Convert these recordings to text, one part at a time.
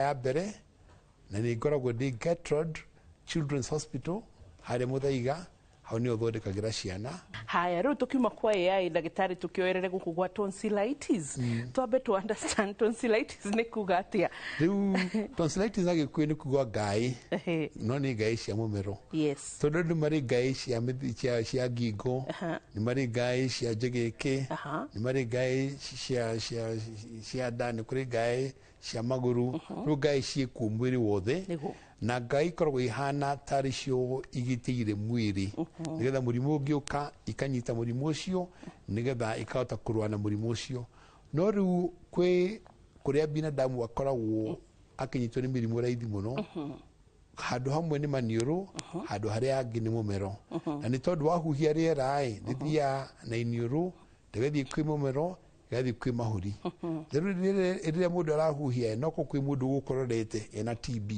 Ya mbere na nĩ ngoragwo ndĩ Gertrude Children's Hospital harĩa Mũthaiga, hau nĩho thondekagĩra ciana. Haya, rĩu tũkiuma kwa AI, ndagĩtarĩ, tũkĩoerere gũkũ gwa tonsillitis. Twambe tu understand tonsillitis nĩ kuga atĩa? Rĩu tonsillitis na Gĩkũyũ nĩ kuga ngaĩ. No nĩ ngaĩ cia mũmero. Tondũ nĩ marĩ ngaĩ cia cia ngingo, nĩ marĩ ngaĩ cia njĩgĩkĩ, nĩ marĩ ngaĩ cia nda, nĩ kũrĩ ngaĩ cia magũrũ. Rĩu ngaĩ ciĩkuo mwĩrĩ wothe. Na ngaĩ ikoragwo ihana tarĩ cio igitĩire mwĩrĩ, nĩgetha mũrimũ ũngĩũka ikanyita mũrimũ ũcio, nĩgetha ikahota kũrũa na mũrimũ ũcio. No rĩu kwĩ kũrĩa binadamu akoragwo akĩnyitwo nĩ mĩrimũ raithi mũno, handũ hamwe nĩ maniũrũ, handũ harĩa hangĩ nĩ mũmero. Na nĩ tondũ wahuhia rĩera ĩ rĩthiaga na iniũrũ, rĩgathiĩ kwĩ mũmero, rĩgathiĩ kwĩ mahũri. Rĩu rĩrĩa mũndũ arahuhia, no ko kwĩ mũndũ ũgũkororete ena TB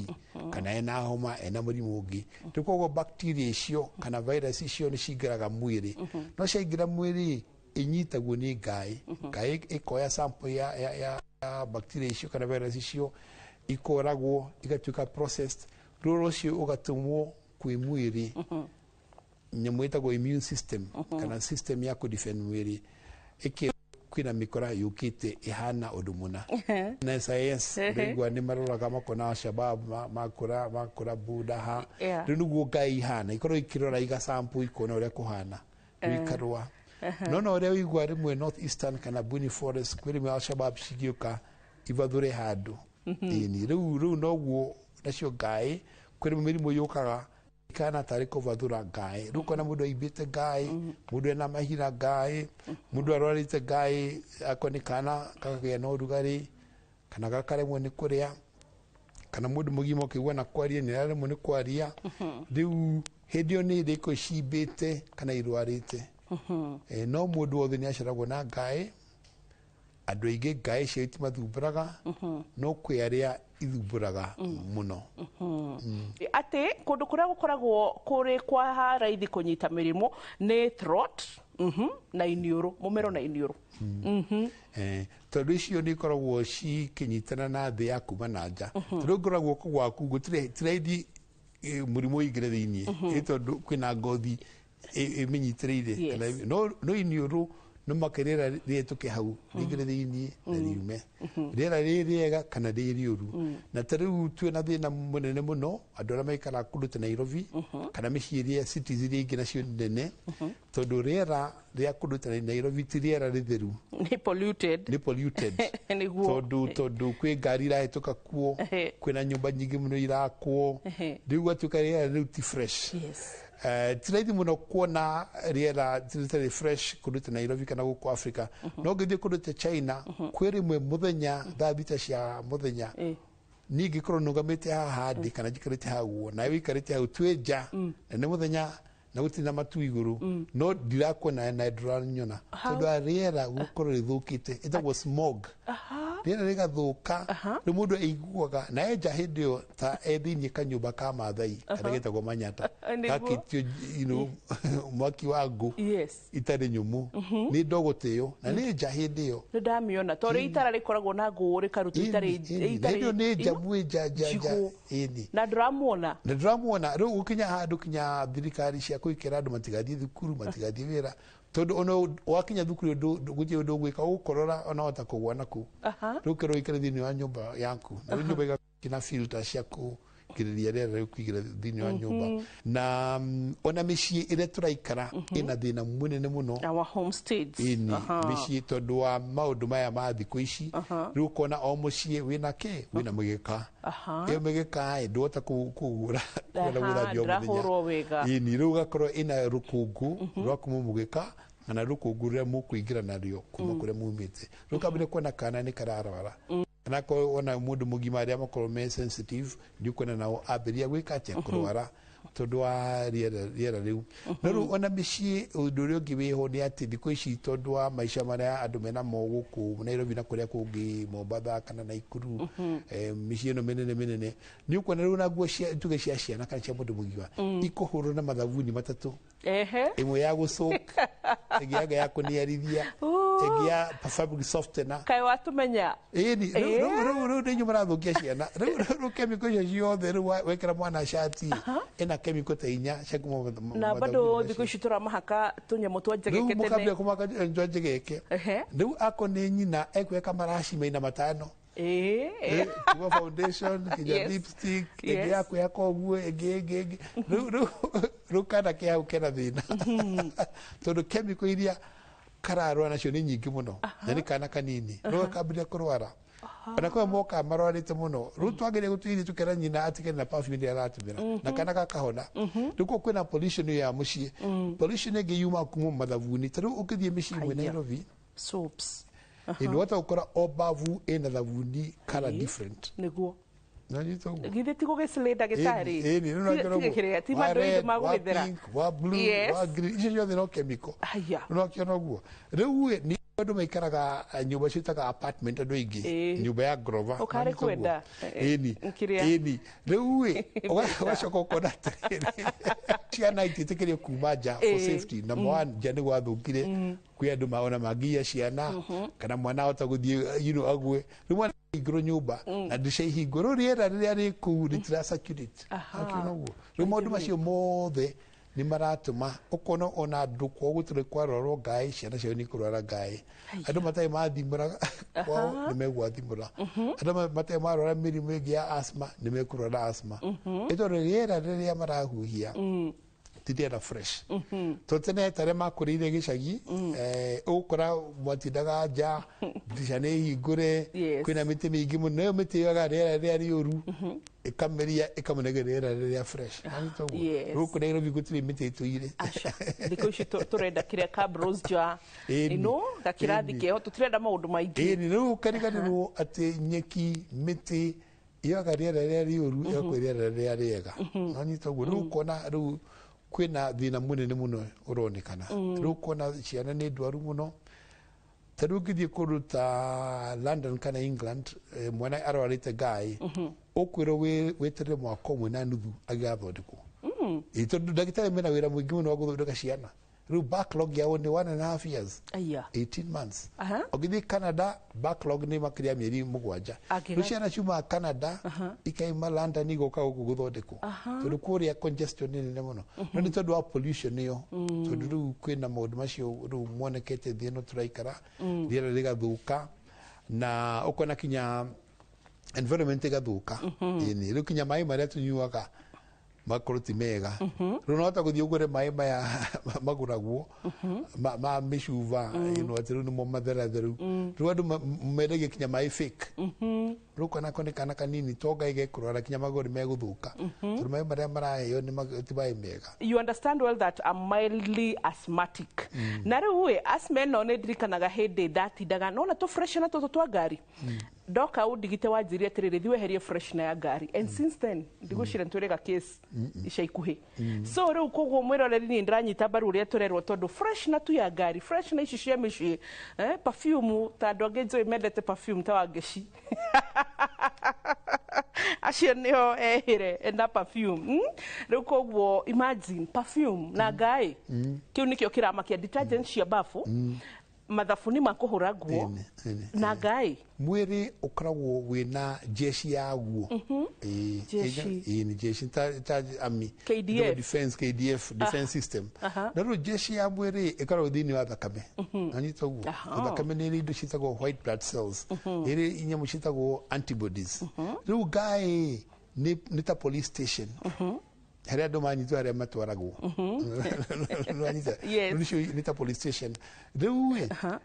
kana ena homa, ena mũrimũ ũngĩ. Rĩu koguo bacteria icio kana virus icio nĩ cingĩraga mwĩrĩ. No ciaingĩra mwĩrĩ, inyitagwo nĩ ngaĩ. Ngaĩ ĩkoya sample ya bacteria icio kana virus icio, ikoragwo igatuĩka processed. Rũrũ ũcio ũgatũmwo kwĩ mwĩrĩ, nyamũ ĩtagwo immune system kana system ya kũdefend mwĩrĩ, ĩkĩ kwĩna mĩkora yũkĩte ĩhana ũndũ mũna. Na SIS ũraigua nĩ maroraga makona Alshabab makũra buda ha. Rĩu nĩguo ngai ihana, ikorwo ikĩrora, iga sample, ikona ũrĩa kũhana, rĩu ikarũa. No ũrĩa ũigua rĩmwe North Eastern kana Buni Forest kwĩ rĩmwe Alshabab cingĩũka ibathũre handũ. Ĩni rĩu noguo nacio ngaĩ, kwĩ rĩmwe mĩrimũ yũkaga ikana tarĩ kũbathũra ngaĩ. Rĩu ũkona mũndũ aimbĩte ngaĩ, mũndũ ena mahira ngaĩ, mũndũ arwarĩte ngaĩ, akorwo nĩ kana kakagĩa na ũrugarĩ kana gakaremwo nĩ kũrĩa, kana mũndũ mũgima ũkĩigua na kwaria nĩ araremwo nĩ kwaria. Rĩu hĩndĩ ĩyo nĩ ĩrĩko cimbĩte kana irwarĩte. No mũndũ wothe nĩ aceragwo na ngaĩ. Andũ aingĩ ngaĩ cio itimathumbũraga, no kwĩ arĩa ithumbũraga mũno. Atĩ kũndũ kũrĩa gũkoragwo kũrĩ kwa raithi kũnyita mĩrimũ nĩ throat, na iniũrũ, mũmero na iniũrũ. Tondũ icio nĩ ikoragwo cikĩnyitana na thĩ ya kuma na nja. Tondũ ũngĩrora guoko gwaku, gũtirĩ, ti raithi mũrimũ ũingĩre thĩiniĩ. Tondũ kwĩna ngothi ĩmĩnyitĩrĩire. Kana no iniũrũ no make rĩera rĩhetũke hau, rĩingĩre thĩiniĩ na riume, rĩera rĩ rĩega kana rĩ rĩũru. Na ta rĩu twĩna thĩna mũnene mũno andũ arĩa maikaraga kũndũ ta Nairobi kana mĩciĩ ĩrĩa cities iria ingĩ nacio nene, tondũ rĩera rĩa kũndũ ta Nairobi ti rĩera rĩtheru. Nĩ polluted. Nĩ polluted. Tondũ kwĩ ngari irahĩtũka kuo, kwĩna nyũmba nyingĩ mũno irakwo. Rĩu gwatuĩka rĩera rĩu ti fresh. Ti raithi mũno kuona rĩera rĩtarĩ fresh kũndũ ta Nairobi kana gũkũ Africa. No ngĩthiĩ kũndũ ta China, kwĩ rĩmwe mũthenya thaa 6 cia mũthenya, niĩ ngĩkorwo nũgamĩte haha ndĩ kana njikarĩte hau ũguo, nawe ũikarĩte hau, twĩ nja na nĩ mũthenya na gũtirĩ na matu igũrũ, no ndirakuona na ndũranyona tondũ wa rĩera gũkorwo rĩthũkĩte. Ĩtagwo smog. Rĩera rĩgathũka, rĩu mũndũ aiguaga na enja hĩndĩ ĩyo ta e thĩiniĩ kanyũmba ka Mathai karĩa getagwo manyata, gakĩtio mwaki wa ngũ itarĩ nyũmũ, nĩ ndogo ta ĩyo na nĩ nja hĩndĩ ĩyo. Nĩ ndamĩona tondũ itara rĩkoragwo na ngũ rĩkarutwo itarĩ. Na hĩndĩ ĩyo nĩ nja mwĩ nja nja nja. Njigũ. Na ndũramuona. Na ndũramuona. Rĩu gũkinya handũ kinya thirikari cia kũikĩra andũ matigathiĩ thukuru, matigathiĩ wĩra, tondũ ona wakinya thukuru gũtirĩ ũndũ ũgwĩka, ũgũkorora ona wahota kũgwa naku. Rĩu kerwo ũikare thĩinĩ wa nyũmba yaku, na rĩu nyũmba ĩgakina filter cia kũgirĩrĩria rĩera rĩu kũingĩra thĩinĩ wa nyũmba. Na ona mĩciĩ ĩrĩa tũraikara ĩna thĩna mũnene mũno. Our homestays. Ĩni mĩciĩ, tondũ wa maũndũ maya ma thikũ ici. Rĩu ũkona o mũciĩ wĩna kĩ, wĩna mũgĩka. Ĩyo mĩgĩka ĩ ndũhota kũgũra kana gũthambia o mũthenya. Ndĩrahũrwo wega. Ĩni rĩu ũgakorwo ĩna rũkũngũ rwa kuma mũgĩka kana rũkũngũ rũrĩa mũkũingĩra narĩo kuma kũrĩa mumĩte. Rĩu kambire kuona kana nĩ kararwara, kana korwo ona mũndũ mũgima, arĩa makorwo me sensitive, nĩ ũkuona nao ambĩrĩria gwĩka atĩa, kũrwara. Tondũ wa rĩera rĩu. No rĩu ona mĩciĩ, ũndũ ũrĩa ũngĩ wĩho nĩ atĩ thikũ ici, tondũ wa maica marĩa andũ menamo gũkũ Nairobi na kũrĩa kũngĩ, Mombatha kana Naikuru, mĩciĩ ĩno mĩnene mĩnene, nĩ ũkuona rĩu na nguo cia, tuge cia ciana kana cia mũndũ mũgima, ikũhũrwo na mathabuni matatũ. Ĩmwe ya gũcook, ĩngĩ yanga ya kũniarithia, ĩngĩ ya fabric softener. Kaĩ watũmenya. Ĩni rĩu nĩ inyuĩ mũrathũkia ciana. Rĩu chemical icio ciothe, rĩu wekĩra mwana cati ĩna chemical ta inya cia kuma na bado thikũ ici tũramahaka tũnyamũ twa rĩu njegeke. Mũkambia Tene. Kũmaka njwa njegeke. Rĩu ako nĩ nyina ekweka maraci maina matano, kuma foundation nginya lipstick, ĩngĩ ya kwĩhaka ũguo, ĩngĩ. Rĩu kana ke hau kena thĩna, tondũ chemical iria kararwara nacio nĩ nyingĩ mũno, na nĩ kana kanini. Rĩu gakambĩrĩria kũrwara, ona kwĩ moka marwarĩte mũno. Rĩu twagĩrĩire gũtuirie tũkera nyina atigane na perfume ĩrĩa aratũmĩra, na kana gakahona. Rĩu koguo kwĩna pollution ĩyo ya mũciĩ. Pollution ĩngĩ yuma kuma mathabuni. Ta rĩu ũngĩthiĩ mĩciĩ ĩmwe Haya. Nairobi, Soaps. ĩndĩ wahota gũkora o bavu ĩna thabuni colour different. Nĩguo. Nanyita ũguo. Githĩ ti gũgĩcilĩ ndagĩtarĩ? Ĩni rĩu nakĩona ũguo. Kĩrĩa ti Wa mandũ red, wa magũgĩthera. pink, wa blue, wa green, icio ciothe no chemical. Haya. Rĩu nakĩona ũguo. Rĩu ĩ, nĩ andũ maikaraga nyũmba ciĩtaga apartment, andũ aingĩ, nyũmba ya ngoroba. Ũkarĩ Nanyita ũguo. kwenda, Ĩni. kĩrĩa. Ĩni rĩu ĩ, ũgacoka ũkona atĩrĩrĩ, ciana itiĩtĩkĩrio kuma nja for safety. Number one, nja nĩ gwathũkire, kwĩ andũ maona mangĩiya ciana, kana mwana ahota gũthiĩ agwe. Rĩu mwana hingũrwo nyũmba na ndirica ihingwo, rĩu rĩera rĩrĩa rĩ kũu rĩtira circulate. Akiona ũguo. Rĩu maũndũ macio mothe nĩ maratũma ũkona ona andũ kwao gũtirĩ kwarorwo ngaĩ, ciana ciao nĩ ikũrwara ngaĩ. Andũ matarĩ mathimũra kwao nĩ megwathimũra. Andũ matarĩ marwara mĩrimũ ĩngĩ ya asthma nĩ mekũrwara asthma, nĩ tondũ rĩera rĩrĩa marahuhia ti rĩera fresh. To tene tarĩa makũrĩire gĩcagi, ũgũkora mwatindaga nja, ndirica nĩ hingũre, kwĩna mĩtĩ mĩingĩ mũno. Ĩyo mĩtĩ yoga rĩera rĩrĩa rĩũru ĩkameria, ĩkamũnengera rĩera rĩrĩa fresh. Nanyita ũguo. Gũkũ Nairobi gũtirĩ mĩtĩ ĩtũire. Aca, thikũ ici tũrenda kĩrĩa ka browse Ĩni. ino gakĩrathi Ĩni. keho, tũtirenda maũndũ maingĩ. Ĩni rĩu ũkariganĩrwo atĩ nyeki, mĩtĩ yoga rĩera rĩrĩa rĩũru, ĩgakũhe rĩera rĩrĩa rĩega. Nanyita ũguo. Rĩu ũkona rĩu kwĩna thĩna mũnene mũno ũronekana. Rĩu ũkona ciana nĩ ndwaru mũno. Ta rĩu ũngĩthiĩ kũndũ ta London kana England, mwana arwarĩte ngaĩ, ũkwĩrwo wĩterere mwaka ũmwe na nuthu agĩgathondekwo. Ĩ, tondũ ndagĩtarĩ mena wĩra mũingĩ mũno wa gũthondeka ciana. Rĩu backlog yao nĩ 1.5 years, Aya. 18 months. Ũngĩthiĩ Canada, backlog nĩ makĩria ya mĩeri 7. Rĩu ciana ciumaga Canada, ikaima London, igoka gũkũ gũthondekwo, tondũ kũrĩa congestion nĩ nene mũno. No nĩ tondũ wa pollution ĩyo, tondũ rĩu kwĩna maũndũ macio rĩu monekete thĩ ĩno tũraikara, rĩera rĩgathũka, na ũkona kinya environment ĩgathũka. Ĩni rĩu kinya maĩ marĩa tũnyuaga makorwo ti mega. Rĩu no hota gũthiĩ ũgũre maĩ maya magũragwo ma mĩcuba ĩno, atĩ rĩu nĩmo matheratheru. Rĩu andũ mendagia kinya maĩ fake. Rĩu kana ko nĩ kana kanini to ngai gekũrwara, kinya magũrũ nĩ megũthũka, tondũ maĩ marĩa maraheo ti maĩ mega. You understand well that I'm mildly asthmatic. Na rĩu ĩ, asthma ĩno nĩ ndirikanaga hĩndĩ ndatindaga nona tũ freshener tũtũ twa ngari, ndoka ũndigite wanjĩrie atĩrĩrĩ, thiĩ weherie freshener ya ngari, and since then ndigwĩciria nĩtwĩrĩga case ica ikuhĩ. So rĩu koguo mwĩroreri, niĩ ndĩranyita mbaru ũrĩa tũrerwo, tondũ freshener tu ya ngari, freshener ici cia mĩciĩ, perfume, ta andũ angĩ njũĩ mendete perfume ta Wangeci, acio nĩo ehĩre na perfume. Rĩu koguo imagine perfume na ngaĩ, kĩu nĩkĩo kĩramakia, detergent cia bafu, mathabuni ma kũhũra nguo Ĩni, ĩni, na ngaĩ. Mwĩrĩ ũkoragwo wĩna jeshi yaguo. Ĩĩ, Jeshi. ĩĩ, nĩ jeshi ta army. KDF. Ĩtagwo defense, KDF, defense system. Na rĩu jeshi ya mwĩrĩ ĩkoragwo thĩinĩ wa thakame. Nanyita ũguo. Thakame nĩ ĩrĩ indo ciĩtagwo white blood cells, ĩrĩ inyamũ ciĩtagwo antibodies. Rĩu ngaĩ nĩ ta police station harĩa andũ manyitwo, harĩa matwaragwo. Nĩwanyita? Yes. Rĩu nĩcio nĩ ta police station. Rĩu ĩ,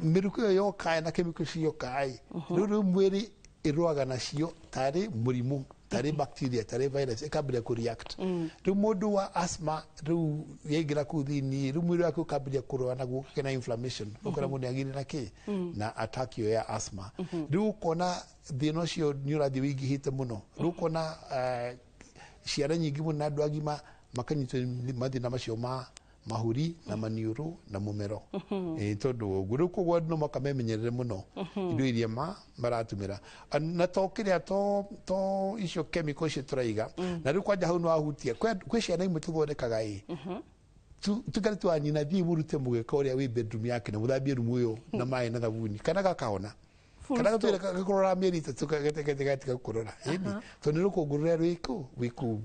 mĩrukĩ ĩyo yokaĩ na chemical ciokaĩ, rĩu mwĩrĩ ĩrũaga nacio tarĩ mũrimũ, tarĩ bacteria, tarĩ virus, ĩkambĩrĩria kũ react. Rĩu mũndũ wa asthma, rĩu yaingĩra kũu thĩinĩ, rĩu mwĩrĩ wake ũkambĩrĩria kũrũa naguo, ũkagĩa inflammation, ũkona mũndũ nĩagĩire na kĩ na attack ĩyo ya asthma. Rĩu ũkona thĩna ũcio nĩ ũrathiĩ wĩingĩhĩte mũno. Rĩu ũkona Ciana nyingĩ mũno na andũ agima makanyitwo nĩ mathĩna macio ma mahuri na maniũrũ na mũmero. Tondũ wa ũguo rĩu koguo andũ no makamemenyerere mũno indo iria maratũmĩra na to kĩrĩa to icio chemical icio tũraiga. Na rĩu kwanja hau nĩwahutia kwĩ ciana imwe tũthondekaga ĩ tukare twa nyina thiĩ mũrute mũgeka ũrĩa wĩ bedroom yake na mũthambie rumu ĩyo na maĩ na thabuni kana gakahona kana gatwire gakũrora mĩeri 3 gatiga gũkũrora ĩni tondũ nĩ rũkũngũ rũrĩa rwĩkũ wĩkũu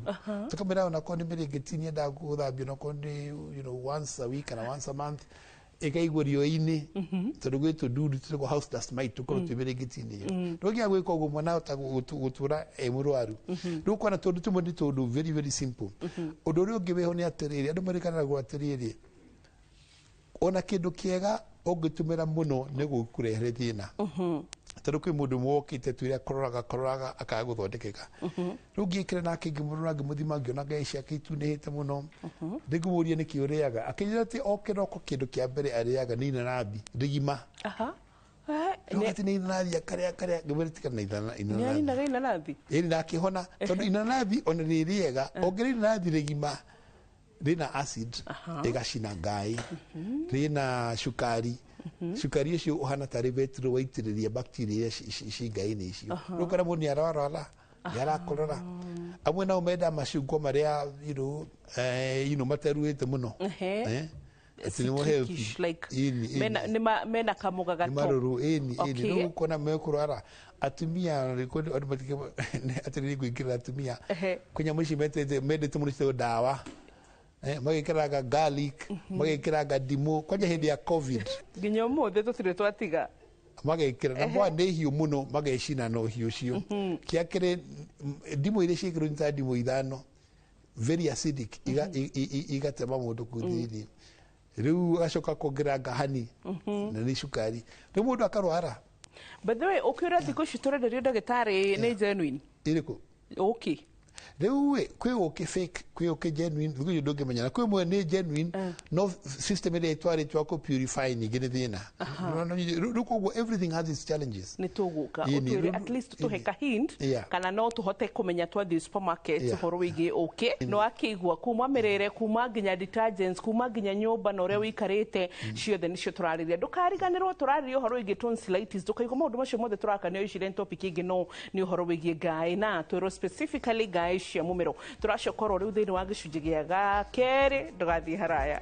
tũkamĩra onakorwo nĩ mĩrĩngĩti nĩendaga gũthambio onakorwo nĩ once a week kana once a month ĩkaigwo riũa-inĩ tondũ gwĩ tũdudu tũtagwo house dust mite tũkorwo twĩ mĩrĩngĩti-inĩ ĩyo. Ndũngĩaga gwĩka ũguo mwana ahota gũtũra e mũrwaru. Rĩu ũkona tũndũ tũmwe nĩ tũndũ very very simple. Ũndũ ũrĩa ũngĩ wĩho nĩ atĩrĩrĩ, andũ mariganagwo atĩrĩrĩ, ona kĩndũ kĩega ũngĩtũmĩra mũno nĩ gũkũrehere thĩna. Tondũ kwĩ mũndũ ũmwe wokĩte twĩre akororaga akaga gũthondekeka. Rĩu ngĩkĩra nake ngĩmũrora ngĩmũthima ngĩona ngai ciake itunĩhĩte mũno. Ndĩngĩmũria nĩkĩ ũrĩaga. Akĩnjĩra atĩ o kĩroko kĩndũ kĩa mbere arĩaga nĩ inanathi rĩgima. Atĩ nĩ inanathi akarĩa ngĩmwĩra tiga na inanathi. Nĩarinaga inanathi? Ĩni na akĩhona tondũ inanathi ona nĩ rĩega ũngĩrĩa inanathi rĩgima rĩna acid ĩgacina ngai rĩna cukari cukari ũcio ũhana tarĩ betro waitĩrĩria bacteria iria ci ngai-inĩ icio. Rĩu ũkona mũndũ nĩararwara nĩarakorora. Amwe nao menda macungwa marĩa materuĩte mũno. Atĩ nĩmo healthy. Mena kamũgagato. Nĩ marũrũ ĩni ĩni. Rĩu ũkona mekũrwara atumia andũ atĩrĩrĩ ngũingĩrĩra atumia kwĩ nyamũ ici mendete mũno ciĩtagwo ndawa. Magekĩraga garlic, magekĩraga ndimũ kwanja hĩndĩ ya COVID nginya ũmũthĩ tũtirĩ twatiga magekĩra na mwa nĩ hiũ mũno magecina na ũhiũ ũcio. Kĩakĩrĩ ndimũ iria ciĩkĩrwo nĩ ta ndimũ 5 very acidic igatema mũndũ kũu thĩinĩ. Rĩu agacoka kuongerera ngahani na nĩ cukari rĩu mũndũ akarwara. By the way, ũkĩũra thikũ ici tũrenderio ndagĩtarĩ nĩ genuine ĩrĩkũ? Ũkĩ Rĩu kwĩ ũkĩ fake kwĩ ũkĩ genuine thikũ icio ndũngĩmenya na kwĩ mwe nĩ genuine no system ĩrĩa ĩtwarĩtwo ya kũ purify ningĩ nĩ thĩna. Rĩu koguo everything has its challenges. Nĩ tũgũka ũtwĩre at least tũhe ka hint kana no tũhote kũmenya twathiĩ supermarket ũhoro wĩgiĩ ũkĩ no akĩigua kuma mĩrĩre kuma nginya detergents kuma nginya nyũmba na ũrĩa ũikarĩte ciothe nĩcio tũrarĩria. Ndũkariganĩrwo tũrarĩria ũhoro wĩgiĩ tonsillitis ndũkaigua maũndũ macio mothe tũrakanio ici topic ĩngĩ no nĩ ũhoro wĩgiĩ ngaĩ na twĩrwo specifically ngaĩ cia mũmero. Tũracoka rĩu thĩinĩ wa gĩcunjĩ gĩa gakerĩ ndũgathiĩ haraya.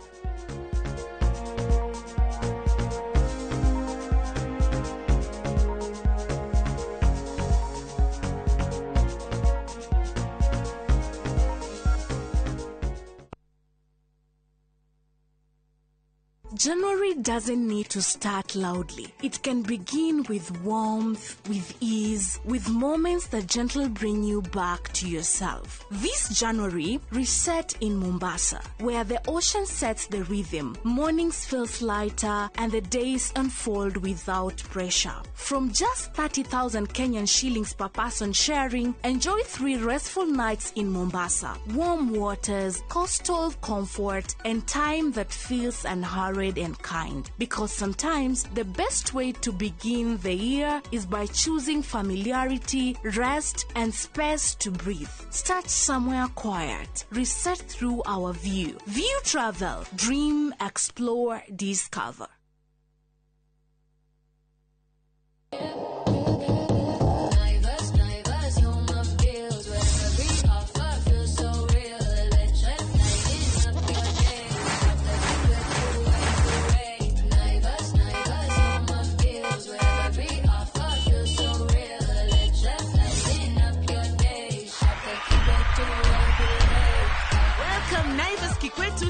January doesn't need to start loudly. It can begin with warmth, with ease, with moments that gently bring you back to yourself. This January, reset in Mombasa, where the ocean sets the rhythm, mornings feels lighter, and the days unfold without pressure. From just 30,000 Kenyan shillings per person sharing, enjoy 3 restful nights in Mombasa. Warm waters, coastal comfort, and time that feels unhurried and kind. Because sometimes the best way to begin the year is by choosing familiarity, rest, and space to breathe. Start somewhere quiet. Reset through our view. View Travel. Dream, explore, discover.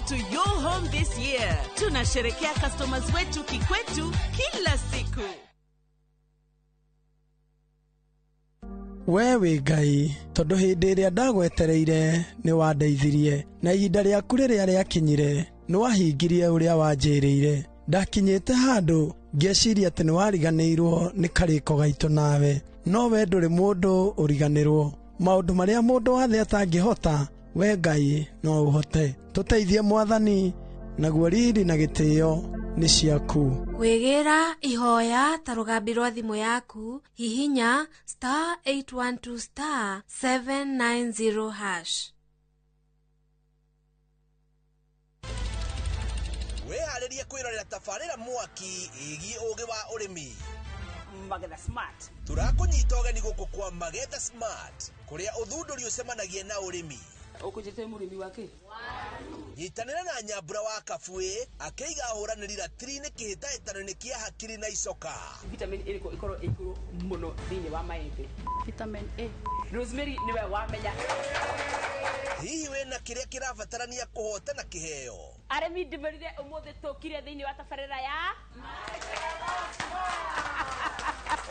To your home this year. Tunasherekea customers wetu kikwetu kila siku. Wewe Ngai, tondu hindi iria ndagwetereire ni wandeithirie na ihinda riaku riria riakinyire ni wahingirie uria wanjiriire. Ndakinyite handu ngeciria ati ni wariganirwo ni kariko gaitu nawe, no we nduri mundu uriganirwo. Maundu maria mundu wathe atangihota, we Ngai no uhote. Tuteithie Mwathani naguo riri na gitio Nĩ ciaku. Kwĩgĩra ihoya ta rũgambi rwa thimũ yaku, hihinya *812 *790#. Wĩharĩrie kwĩrorera tabarĩra mwaki ĩgiĩ ũgĩ wa ũrĩmi. Magetha Smart. Tũrakũnyita ũgeni gũkũ kwa Magetha Smart, kũrĩa ũthundũri ũcemanagia na ũrĩmi. Ũkũnjĩte mũrĩmi wake. Nyitanĩra na Nyambura wa Kabuĩ akĩiga ahũranĩri ratiri-inĩ kĩhĩtahĩtano-inĩ kĩa hakiri na icoka. Vitamin ĩrĩkũ ĩkorwo ĩ igũrũ mũno thĩinĩ wa maembe? Vitamin A. Rosemary nĩwe wamenya. Hihi wĩna kĩrĩa kĩrabatarania kũhotana kĩheo? Arĩmi ndĩmerire ũmũthĩ tũkire thĩinĩ wa tabarĩra ya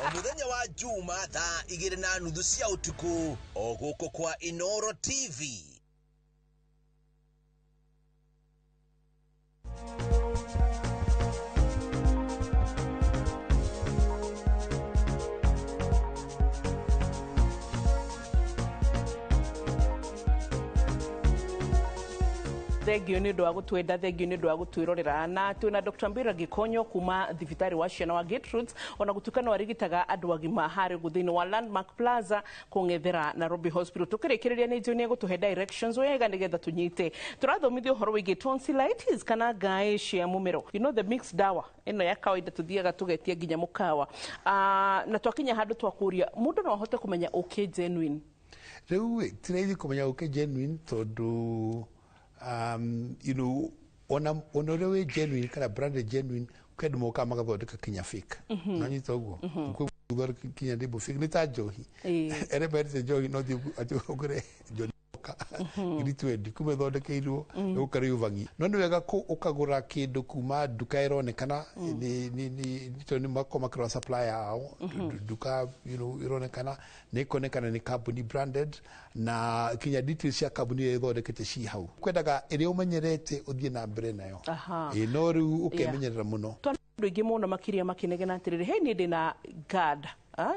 O mũthenya wa Juma thaa 2:30 cia ũtukũ o gũkũ kwa Inoro TV. Thengio nĩ ũndũ wa gũtwenda, thengio nĩ ũndũ wa gũtwĩrorera. Na twĩna Dr. Mbira Gĩkonyo kuma thibitarĩ wa ciana wa Gertrudes, ona gũtuĩka no arigitaga andũ agima harĩa ũguo thĩinĩ wa Landmark Plaza kũng'ethera Nairobi Hospital. Tũkĩrĩkĩrĩria nĩ njũĩ nĩ egũtũhe directions wega nĩgetha tũnyite. Tũrathomithio ũhoro wĩgiĩ tonsillitis kana ngaĩ cia mũmero, you know, the mixed dawa ĩno ya kawaida tũthiaga tũgetia nginya mũkawa. Na twakinya handũ twakũria mũndũ no ahote kũmenya ũkĩ genuine. Rĩu ti raithi kũmenya ũkĩ genuine tondũ you know, ona ũrĩa wĩ genuine kana branded genuine, kwĩ andũ mokaga magathondeka kinya fake. Nonyita ũguo gũthondeka kinya label fake nĩ ta njohi. Arĩa mendete njohi no thiĩ atĩ ũgũre njohi 20,000 kuma ĩthondekeirwo ĩgũka rĩu. No nĩ wega ũkagũra kĩndũ kuma nduka ĩronekana tondũ nĩ makoragwo makĩrora supplier ao, nduka, you know, ĩronekana nĩ ĩkonekana nĩ company branded na kinya details cia kambuni ĩrĩa ĩthondekete ci hau. Kwendaga ĩrĩa ũmenyerete ũthiĩ na mbere nayo. Ĩĩ, no rĩu ũkemenyerera mũno. Andũ aingĩ mũno makĩria makĩnegena atĩrĩrĩ, hey, niĩ ndĩna GARD,